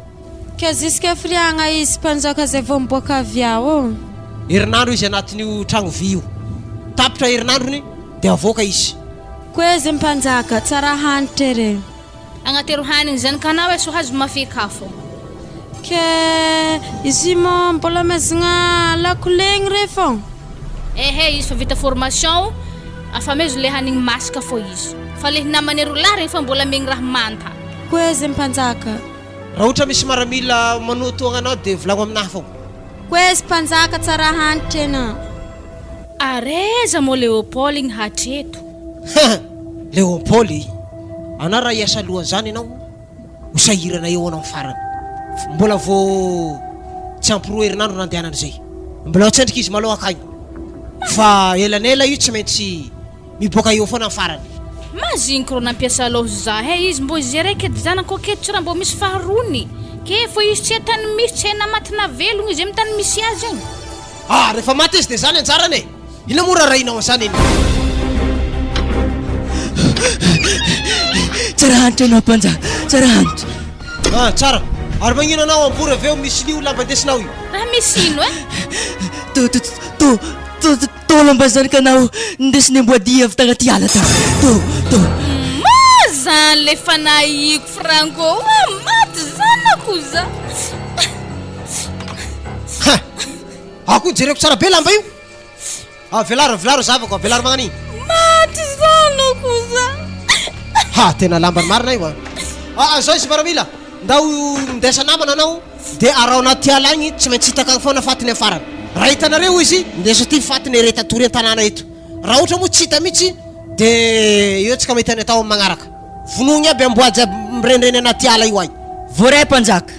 Ka jusqu'à firiagna izy mpanjaka zay vao miboaka avy ao ô? Herinandro izy anatin'io tragno vy io. Tapitra herinandrony dia avoaka izy. Koa izy mpanjaka, tsara hanitra ere. Agnatero hanigny zany ka anao e so hazo mafy kafo. Ke izy moa mbola amezagna lakolegny re fô? Ehe izy fa vita formation afamezo le hanigny masaka fô izy. Fa le namany roa lahy regny fa mbola amegny raha manta. Koa izy mpanjaka. Raha ohatra misy maramila manohitohagna anao dia volagno aminahy fô. Koa izy mpanjaka tsara hanitra enao. Ary aiza moa Léopold igny hatreto? Hein! Léopold e! Anao raha hiasa alohan'izany ianao ho sahirana eo anao farany. Mbola vao tsy ampy roa herinandro nandehanany izay. Mbola ho tsendriky izy malou akagny. Fa elanela io tsy maintsy miboaka eo foana ny farany. Maziniko rô nampiasa lôha za he izy mbô izy araiky edy zanako aketo tsy raha mbô misy faharony ke fô izy tsy tany misy tsy hay na maty na velogno izy amy tany misy azy agny. Ah rehefa maty izy dia zany anjarany e! Inona moa rarahinao an'izany eny? Tsara hanitra ianao mpanjaka, tsara hanitra. Ah tsara! Ary magnino anao ambory avy eo misy lio lamba indesinao io? Raha misy ino e? To to to to to to lamba zanakanao nindesin'ny amboadia avy tagnaty ala tagny. To to. Ma zany le fanahiko Franco ah maty zanako za. Ha! Akoho jereko tsara be lamba io. Avelaro, avelaro zavako, avelaro magnan'igny. Maty zanako za. Ha, tena lambany marina io a. Ah, zao izy maramila, ndao mindesa namana anao de araho anaty ala agny, tsy maintsy hitako agny foana fatiny am farany. Raha hitanareo izy, ndeso aty fatiny ery tatory an-tanàna eto. Raha ohatra moa tsy hita mihitsy de eo tsika mahita ny atao am magnaraka. Vonoigny aby amboa jiaby mirenireny anaty ala io ay. Voaray mpanjaka.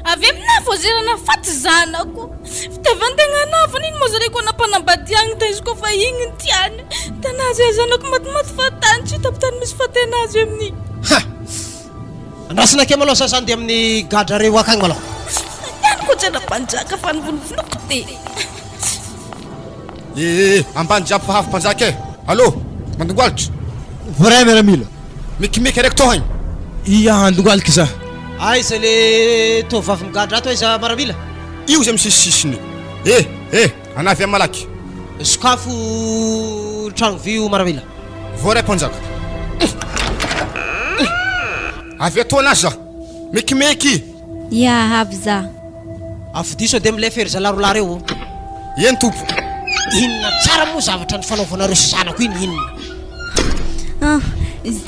Avy aminah vao zay raha nahafaty zanako. Fitiavan-tegna anah fa nino moa zare koa nampanambadiagny ta izy koa fa igny ny tiany. Tanà zay zanako matimaty fahatany tsy hitako tany misy faty anazy amin'igny. Ha! Andrasana kely malôha za zany dia amin'ny gadra reo akagny malôha. Ihany koa tsy mpanjaka fa novonovonoiko ty. Eh eh, ambany jiaby fa avy mpanjaka eh. Allô, mandongoalitra. Vrai miaramila. Mikimiky araiky tohagny. Ia andongoaliky za. Aiza le tovovavy migadra ato aiza maramila? Io zay misisisisiny. Eh eh, anah avy malaky. Sokafo tragno vy io maramila. Voaray mpanjaka. Avy atoa anah za. Mikimeky. Ia avy za. Afodio sao dia milefa ery zalahy rolahy reo o. Eny tompoko. Inona tsara moa zavatra nifanaovanareo sy zanako iny inona? Ah,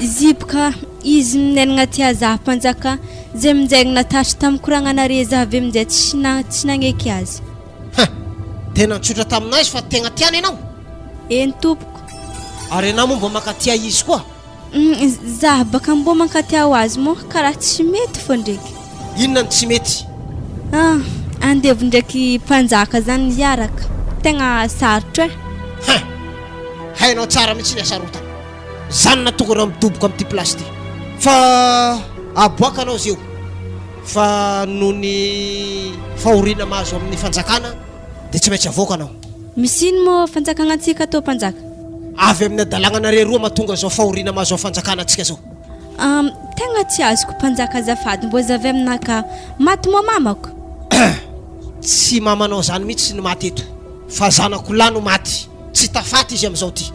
ziboka izy minenagna tia za mpanjaka zay minjegny natatry tamin'ny koragnanare za avy aminjay tsy na tsy nagneky azy. Ha! Tena nitsotra taminay izy fa tegna tiany ianao? Eny tompoko. Ary ianao moa mba mankatia izy koa? Za baka mbô mankatia ho azy moa karaha tsy mety fô ndreky. Inona no tsy mety? Ah, andevo ndraiky mpanjaka zany hiaraka, tegna sarotro eh. Hein! Hainao tsara mihitsy ny hasarotana. Zany nahatonga anao midoboka amin'ity place ty. Fa aboakanao izy io fa noho ny fahoriana mahazo amin'ny fanjakana dia tsy maintsy avoaka anao. Misy ino moa fanjakagna antsika tô mpanjaka? Avy amin'ny hadalagnanareo roa mahatonga izao fahoriana mahazo ao fanjakana antsika zao. Am, tegna tsy azoko mpanjaka azafady mbô zavy aminah ka, maty moa mamako? Tsy mamanao zany mihitsy no maty eto fa zanako lahy no maty, tsy tafaty izy amizao ty.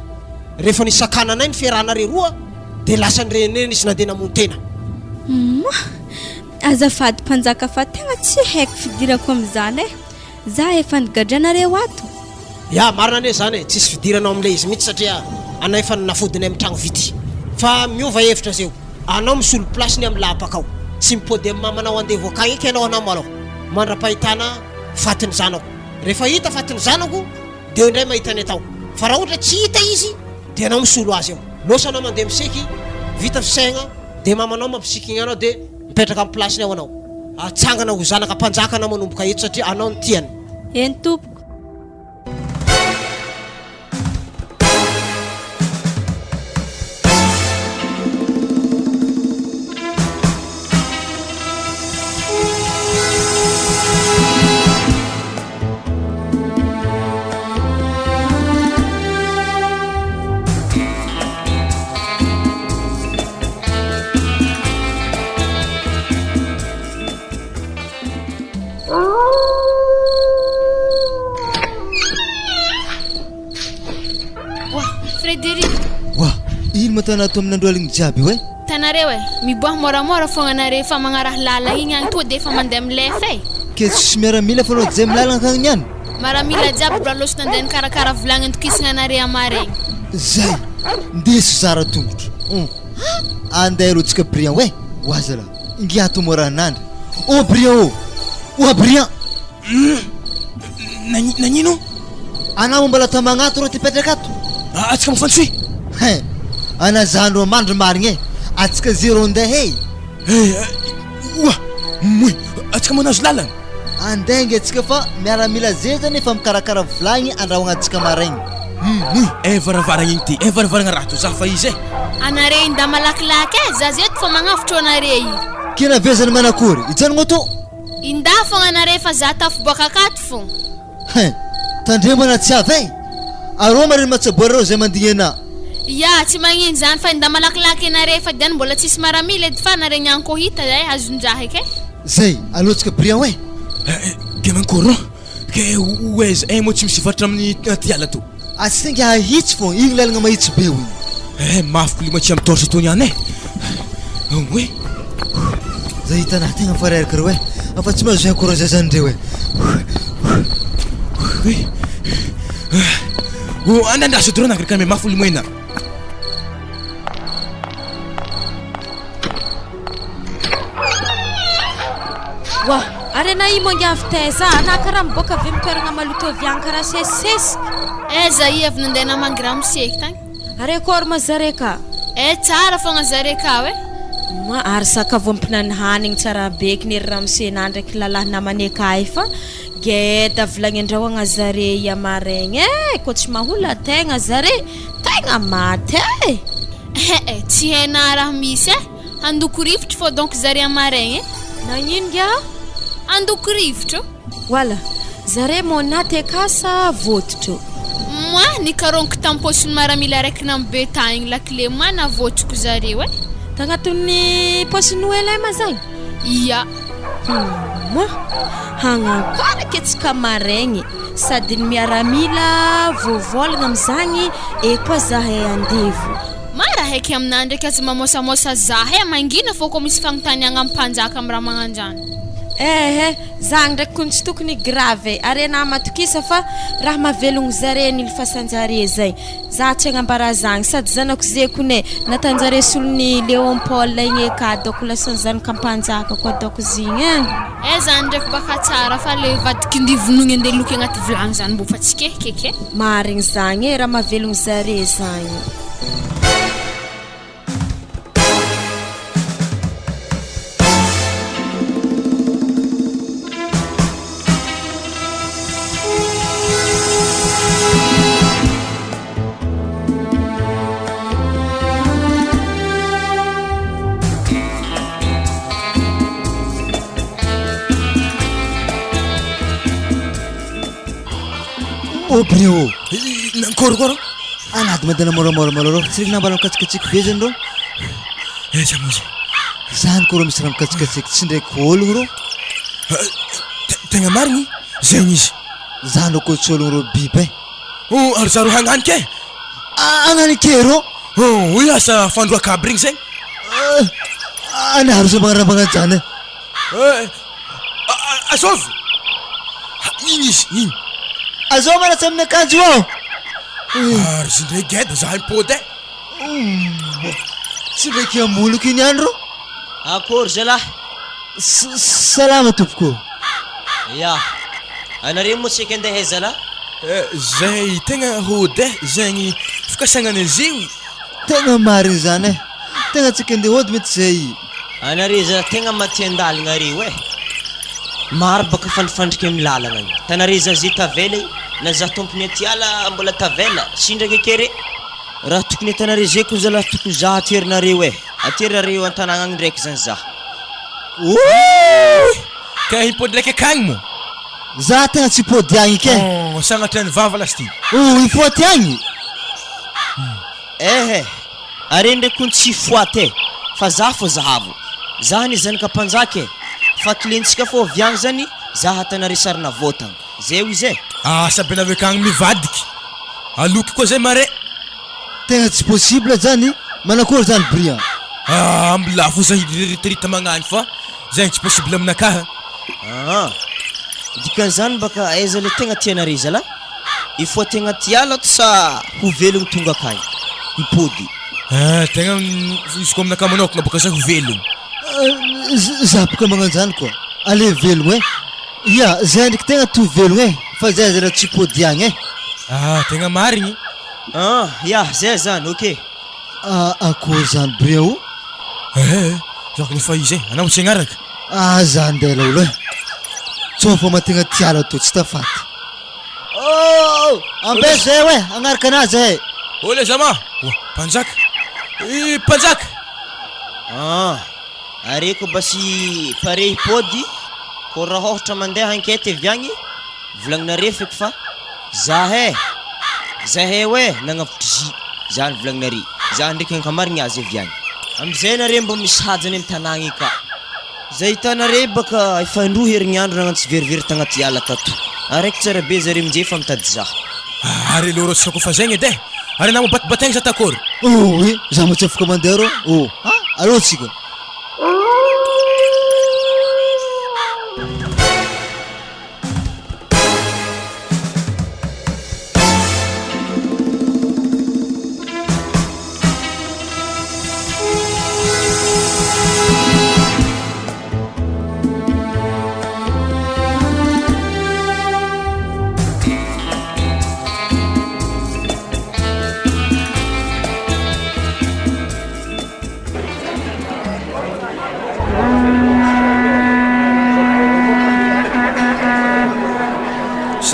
Rehefa nisakananay ny fiarahanareo roa dia lasa nirenireny izy nandeha namono tena. Moa! Azafady mpanjaka fa tegna tsy haiko fidirako amizany eh. Za efa nigadranareo ato. Ya, marina anie zany e, tsisy fidirana ao amle izy mihitsy satria anay efa nafodinay am tragno vity. Fa miova hevitra zeo, anao misolo place ny am lahapaka ao. Tsy mipody am mamanao andevo akagny eky anao anao malôha, mandrapahitana fatin'ny zanako. Rehefa hita fatin'ny zanako de eo indray mahita ny atao. Fa raha ohatra tsy hita izy de anao misolo azy eo. Losa anao mandeha miseky, vita fisaigna de mamanao mampisikigna anao de mipetraka am place-ny ao anao. Atsangana ho zanaka mpanjaka anao manomboka eto satria anao no tiany. Eny tompoko. Oa, Frédéric. Oa, ino ma tana ato amin'ny andro aligny jiaby io e? Tanareo e, miboaha moramora fogna anare fa magnaraha lala igny agny to de efa mandeha milefa e. Ke tsisy miaramila fa anao jay milalagna akagny niany? Maramila jiaby mbola lôso nandeha nikarakara vilagny andokisagna anare amaregny. Zay! Ndeso zara tongotro. Hum. Andeha aloha tsika Brian oe! Oa zalahy! Ingahy ato moa raha nandry! Ô Brian ô! Oa Brian! Nagnino? Anao moa mbola tamagna ato rô ty petraka ato? Atsika mifantsoy! Hein! Ana zandry mandry marigny e! Atsika zero ndeha e! Oa! Moy! Atsika manazo lalana! Andeha ange atsika fa miaramila zay zany efa mikarakara vilagny andrahoagna antsika maraigny. Moy! Eh varavaragna igny ty! Eh varavaragna raha to za fa izy eh! Anare inda malakilaky eh! Za zeto fa magnavotro anare i. Ke navezany manakory? Hijanogna tô? Inda fogna anare fa za tafiboaka akato fogna. Hein! Tandremo na tsy avy eh! Arô mariny matsaboa reo zay mandigny anah. Ya, tsy magnino zany fa inda malakilaky anare fa diany mbola tsisy maramila edy fa nare niany ko hita eh azon-draha eky eh. Zay, aleo tsika Brian eh! Ke mankory rô? Ke ho aiza eh moa tsy misy hivarotra amin'ny aty ala to. Asinga ahitsy fô igny lalagna mahitsy be hoy. Eh mafy klima tsy amin'ny torche tony ihany eh. Oe. Za hitanah tegna fa reraka reo eh. Afa tsy mahazo encourager zany ndreo eh. Oe. Oh, andrandraso eto rô nagrika me mafy olomoena. Wa, ary anà io moa ngiavy taiza? Anà karaha miboaka avy amin'ny toerana maloto avy agny karaha sesisesiky. Aiza i avy nandeha namangy ramose tagny? Ary akôry moa zare ka? Eh tsara fogna zare ka e. Moa ary sakafo ampinany hanigny tsara be kny ry ramose na ndraiky lalahy namane kay fa geda vilagny andrahoagna zare ia maraigny eh kô tsy mahola tegna zare tegna maty eh. Eh eh tsy hainà raha misy eh handoko rivotro fô donc zare amaraigny eh. Nagnino ngiah? Handoko rivotro. Wala, zare mô naty aka sa vôtotro? Moi, nikarogniko tam-paosin'ny maramila araiky nambe tagny lakile moi navôtroko zareo eh. Tagnatin'ny paosin'ny OLM zagny? Ia. Humm, hagnankory ake tsika maregny, sady ny miaramila voavôlagna amizagny e koa zahay andevo. Ma raha eky aminah ndraiky aza mamôsamôsa zah eh, mangina fô kô misy fagnontaniagna am mpanjaka am raha magnanjany. Ehe, zagny ndraiky kony tsy tokony grave e, ary anah matokisa fa raha mahavelogno zare ny fasanjare zay, za tsy agnambara zagny, sady zanako ze kony e, natanjare solon'i Léon Paul igny e ka dôko lasa zanaka mpanjaka koa dôko zigny e. Eh zany ndraiky baka tsara fa le vadik'indy vonoigny andeha loky agnaty vilagny zany mbô fa tsy kehikeky e. Marigny zagny e, raha mahavelogno zare zagny. Oh brio! Nankôry koa rô? Anady mandeha moramora malôha rô, tsy regny nambaran'ny mikatsikasiky be zany rô. Aiza moa zay? Zany koa rô misy raha mikatsikasiky tsy ndraiky ôlogno rô. Tegna marigny zegny izy. Zany rô koa tsy ôlogno rô biby e. Oh, ary za rô hagnanika e. Hagnanika e rô? Oh, hoy asa fandroaka aby regny zegny. Anaro zay magnano raha magnanjany e. Eh, azovy! Igny izy, igny. Azao manatsa amin'ny akanjo io aho. Ary izy ndray geda, za impody e. Tsy ndraiky amoloko iny ihany rô. Akory zalahy. Salama tompoko. Ya. Anareo moa tsy eky andeha aiza zalahy? Zay tegna hody e, zegny fikasagnana izy io. Tegna marigny zany e. Tegna tsika andeha hody mety zay. Anareo zalahy tegna maty andalagna areo e. Maro baka fandrifandriky amy lalagna agny. Tanareo za ze tavela io, na za tompony aty ala mbola tavela, sindraky ake re. Raha tokony atanareo zay ko zalahy tokony za aterinareo e. Aterinareo antanagna agny ndraiky zany za. Ooh! Ka hipody ndraiky akagny moa? Za tegna tsy hipody agny ke. Oh, sagnatria ny vava lasy ty. Oh, hipody agny? Ehe, are ndraiky kony tsy foite e, fa za fô zahavo. Za anie zanaka mpanjaka e, fa kilentsika fô avy agny zany za hatanare sarina vôtagna. Zay hoy izy e. Asa be nareo akagny mivadiky. Aloky koa zay mare. Tegna tsy possible zany, manakory zany Brian? Ah, mbola foza iriteritreritra magnagny fa zegny tsy possible aminakahy. Aa, dikan'izany mbaka aiza le tegna tianare zalahy? Hifoha tegna aty ala ato sa ho velogno tonga akagny? Hipody. Ah, tegna izy koa aminakahy manokagna bôka za ho velogno. Za boka magnanjany koa, ale velogno e. Ya, zay ndreky tegna to velogno e, fa zay aza raha tsy hipody agny e. Ah, tegna marigny. Ah, ya, zay zany, ok. Ah, akory zany Bria o? Eh, zako nefa izy e, anao tsy agnaraka. Ah, za ndeha laolo e. Tsôva fa mategna ty ala tô tsy tafaty. Oh, ambesa zay oe, agnaraka anazy zay. Oh le zama, oa, mpanjaka. Eh, mpanjaka. Ah, are ko basy pare hipody, ko raha ôhatra mandeha ankety avy agny, Volagninareo feky fa zahay, zahay oe nagnavotry zy, zany volagninare, za ndreky ankamarigny azy avy agny. Amizay nare mbô misy hajany amy tanagna i ka. Zay hitanare baka efa indroa herignandro nagnano tsiverivery tagnaty ala tato. Araiky tsara be zare minjy efa mitady za. Ary aleo rô tsika kofa zegny edy e! Ary anao mibatibategna za takôry? Oy, za moa tsy afaka mandeha rô, oh, ha, aleo tsika.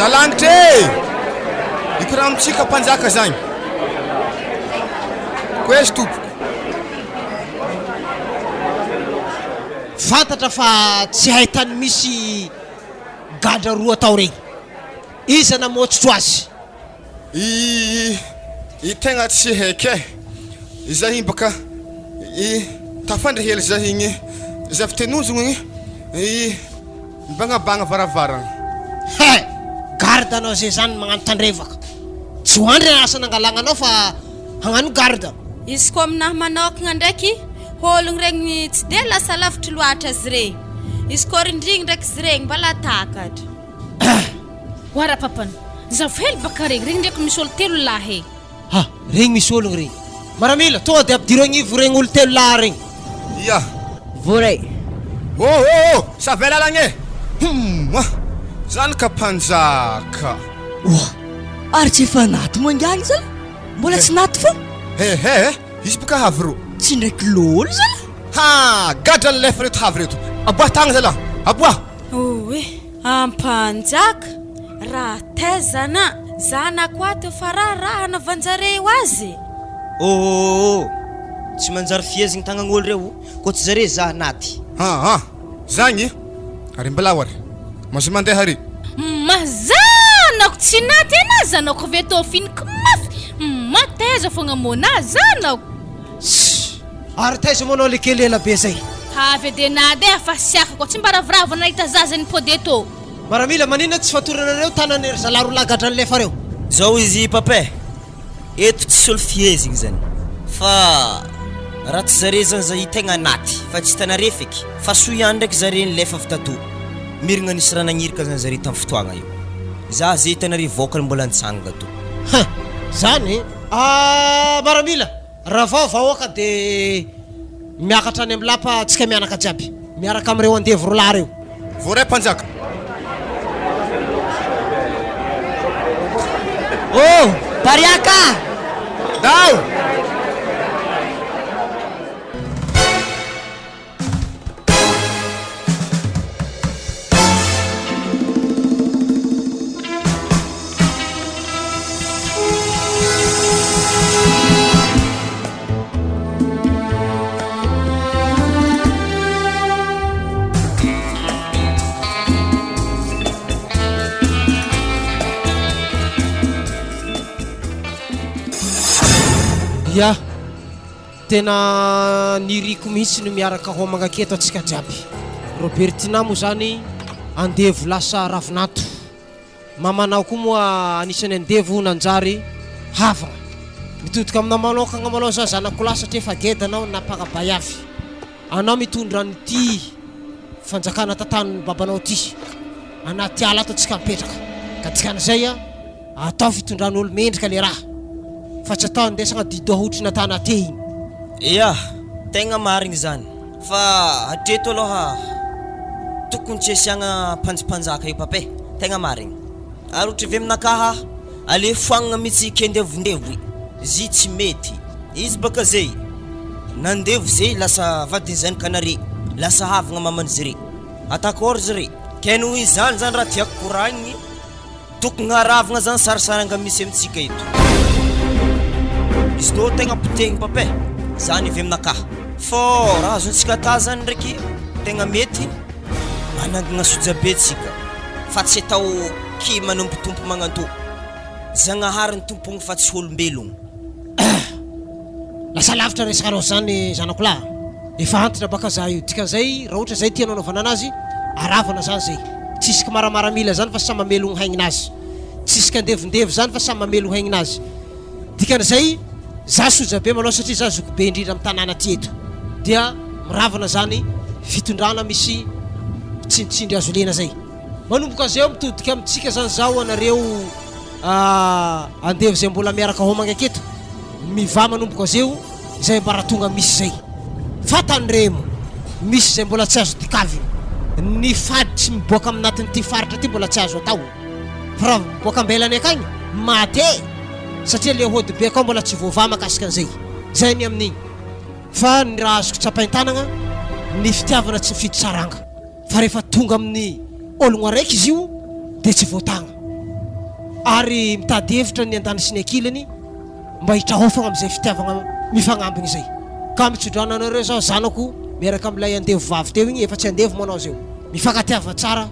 Zalanitra e! Ikoramintsika mpanjaka zagny. Koezy tompoko. Fantatra fa tsy hay tany misy gadra roa tao regny. Iza namotsotro azy? I i tegna tsy haiko e! Izay igny bôka i tafandry hely zay igny zay avy tenonjogno igny i mibagnabagna varavaragna. He! Garde anao zay zany magnano tandrevaka. Tsy ho andry asa nangalagna anao fa hagnano garde. Izy koa aminahy manokagna ndraiky, ôlogno regny tsy de lasa lavitry loatra izy regny. Izy koa rindrigny ndraiky izy regny mbala takatra. Oa rapapany, zavo hely baka regny, regny ndraiky misy olo telo lahy e. Ha, regny misy ologno regny. Maramila, tonga de ampidiro agnivo regny olo telo lahy regny. Ia. Voaray. Oh oh oh! Savela lagny e! Humm! Zany ka mpanjaka. Oa! Ary tsy efa naty moa ingahy zalahy? Mbola tsy naty fô? He he! Izy boka havy ro. Tsy ndraiky lôlo zalahy? Ha! Gadra lefa reto havy reto. Aboahy tagna zalahy! Aboahy! Oe! Ampanjaka, raha tezana, zanako ato fa raha raha anaovanjareo azy. Oh oh Tsy manjary fihezigny tagnan'olo reo kô tsy zare zah naty. Aa zagny ary mbalao ary mazoa mandeha ary. Ma zanako tsy naty anah zanako avy eto finiko mafy ma taiza fogna mô nah zanako. Ssy! Ary taiza moa anao le kely ela be zay? Avy ede nadeha fa siaka koa tsy mba ravoravo nahita zaza nipody eto. Maramila, maninona tsy fatoranareo tanany ry zalahy rolahy gadran'ny lefa reo? Zao izy papa e, eto tsisy olo fihezigny zany fa raha tsy zare zany za tegna anaty fa tsy hitanare feky fa soa ihany ndraiky zare nilefa avy tato mirigna nisy raha nagnirika zany zare tam fotoagna io za ze hitanare vôkany mbola nitsangana to. Hein! Zany? Ah maramila! Ravao vahoaka de miakatra any am lapa tsika mianaka jiaby miaraka am reo andevo rolahy reo. Voaray mpanjaka. Oh! Bariaka! Ndao! Ya. Tena niriko mihitsy ny miaraka homagna aketo atsika jiaby. Robertina moa zany andevo lasa ravinanto. Mamanao koa moa anisany andevo nanjary havagna. Mitodika aminao manokagna malôha za zanako lahy satria efa geda anao nampagna avy. Anao mitondra an'ity fanjakana tantanin'ny babanao ity. Anaty ala ato atsika mipetraka. Ka dikan'izay a. Atao fitondran'olo mendrika le raha fa tsy atao andesagna didoha ohatry natana te igny. Ya, tegna marigny zany, fa hatreto aloha tokony tsy asiagna mpanjimpanjaka io papa e, tegna marigny, ary ohatry avy aminakaha aleo foagnana mitsy kendevondevo zy tsy mety, izy baka zay nandevo zay lasa vadiny zanakanare, lasa havagna maman'izy re, atakôry zy re, ke noho izany zany raha tiako koragniny. Tokony haravogna zany sarisaranga misy amintsika eto. Izy tô tegna potehigny papa e, zany avy aminakahy. Fô raha azontsika atà zany ndraiky tegna mety manangana sojabe tsika fa tsy atao ki manompo tompo magnantô. Zagnahary ny tompogny fa tsy olombelogno. Lasa lavitra resakanao zany zanako lahy a! Efa antitra baka za io, dikan'izay raha ohatra zay tianao anaovana anazy aravana zany zay, tsisy kimaramaramila zany fa samy mamelogno haigninazy, tsisy kandevondevo zany fa samy mamelogno haigninazy, dikan'izay za sojabe malôha satria za zokibe indrindra am tanàna aty eto dia miravana zany fitondrana misy tsindritsindry azo lena zay. Manomboka zay aho mitodika amintsika zany zaho anareo andevo zay mbola miaraka homagna aketo mivaha manomboka zeo izay ambaratonga misy zay fa tandremo misy zay mbola tsy azo dikavina ny fady tsy miboaka aminatin'ity faritra ty mbola tsy azo atao fa raha miboaka ambelany akagny mate satria le hody be akao mbola tsy voavaha makasika an'izay zay ny amin'igny fa ny raha azoko tsapain-tanagna ny fitiavana tsy mifidy saranga Fa rehefa tonga amin'ny ologno araiky izy io dia tsy voatagna. Ary mitady hevitra ny andaniny sy ny ankilany mba hitraofagna amin'izay fitiavagna mifagnambigny izay. Ka mitsodrano anareo zaho zanako miaraka amin'ilay andevo vavy teo igny, efa tsy andevo moa anao zeo. Mifankatiava tsara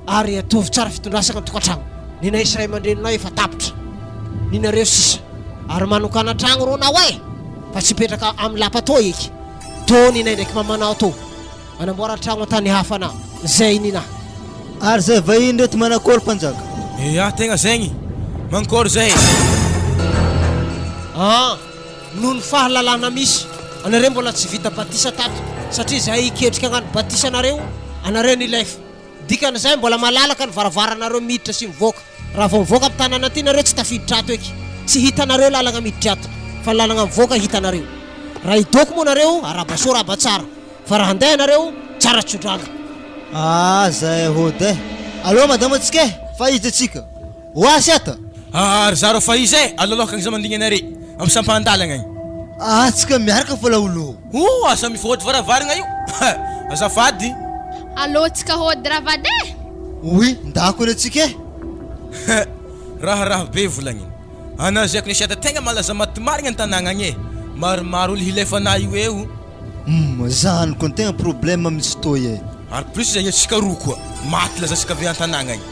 ary ataovy tsara fitondrasagna ny tokantragno. Ninay sy ray aman-dreninao efa tapitra. Ninareo sisa. Ary manokàna tragno rô nao e! Fa tsy hipetraka amin'ny lapa tô eky. Tô ninay ndraiky mamanao tô. Manamboara tragno an-tany hafa na zay nina. Ary zay vahiny reto manakory mpanjaka? Eah tegna zegny, mankôry zay. An! Noho ny fahalalana misy, anareo mbola tsy vita batisa tato, satria zahay hiketrika hagnano batisa anareo, anareo nilefa. Dikan'izay mbola malalaka ny varavaranareo miditra sy mivoaka. Raha vao mivoaka amin'ny tanàna aty nareo tsy tafiditra ato eky. Tsy hitanareo lalagna miditra ato, fa ny lalagna mivoaka hitanareo. Raha hidoko moa nareo, arahaba soa arahaba tsara. Fa raha handeha nareo, tsara tsodrano. Ah zay hody eh. Aleo madama tsika eh, fa iza tsika? Ho asy ata. Ah ry zaro fa iza eh, aloloka agny za mandigny anare, am sampan-dalagna agny. Ah tsika miaraka fa laolo. Oh asa mifôdy varavaragna io, azafady. Alô tsika hody ravady eh. Oui, ndako anie tsika eh. Raharaha be volagniny. Ana zay ko nisy ata tegna malaza maty marigna an-tanagna agny eh. Maromaro olo hilefa anah io eo. Humm zany ko ny tegna problème mitsy toy eh. Ary plus zegny antsika roa koa maty laza antsika avy an-tanagna agny.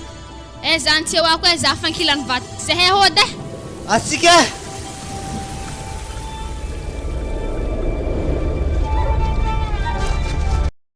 Eh zany tsy eo ako eh za fa ankilany vato zahay hody eh. Atsika eh.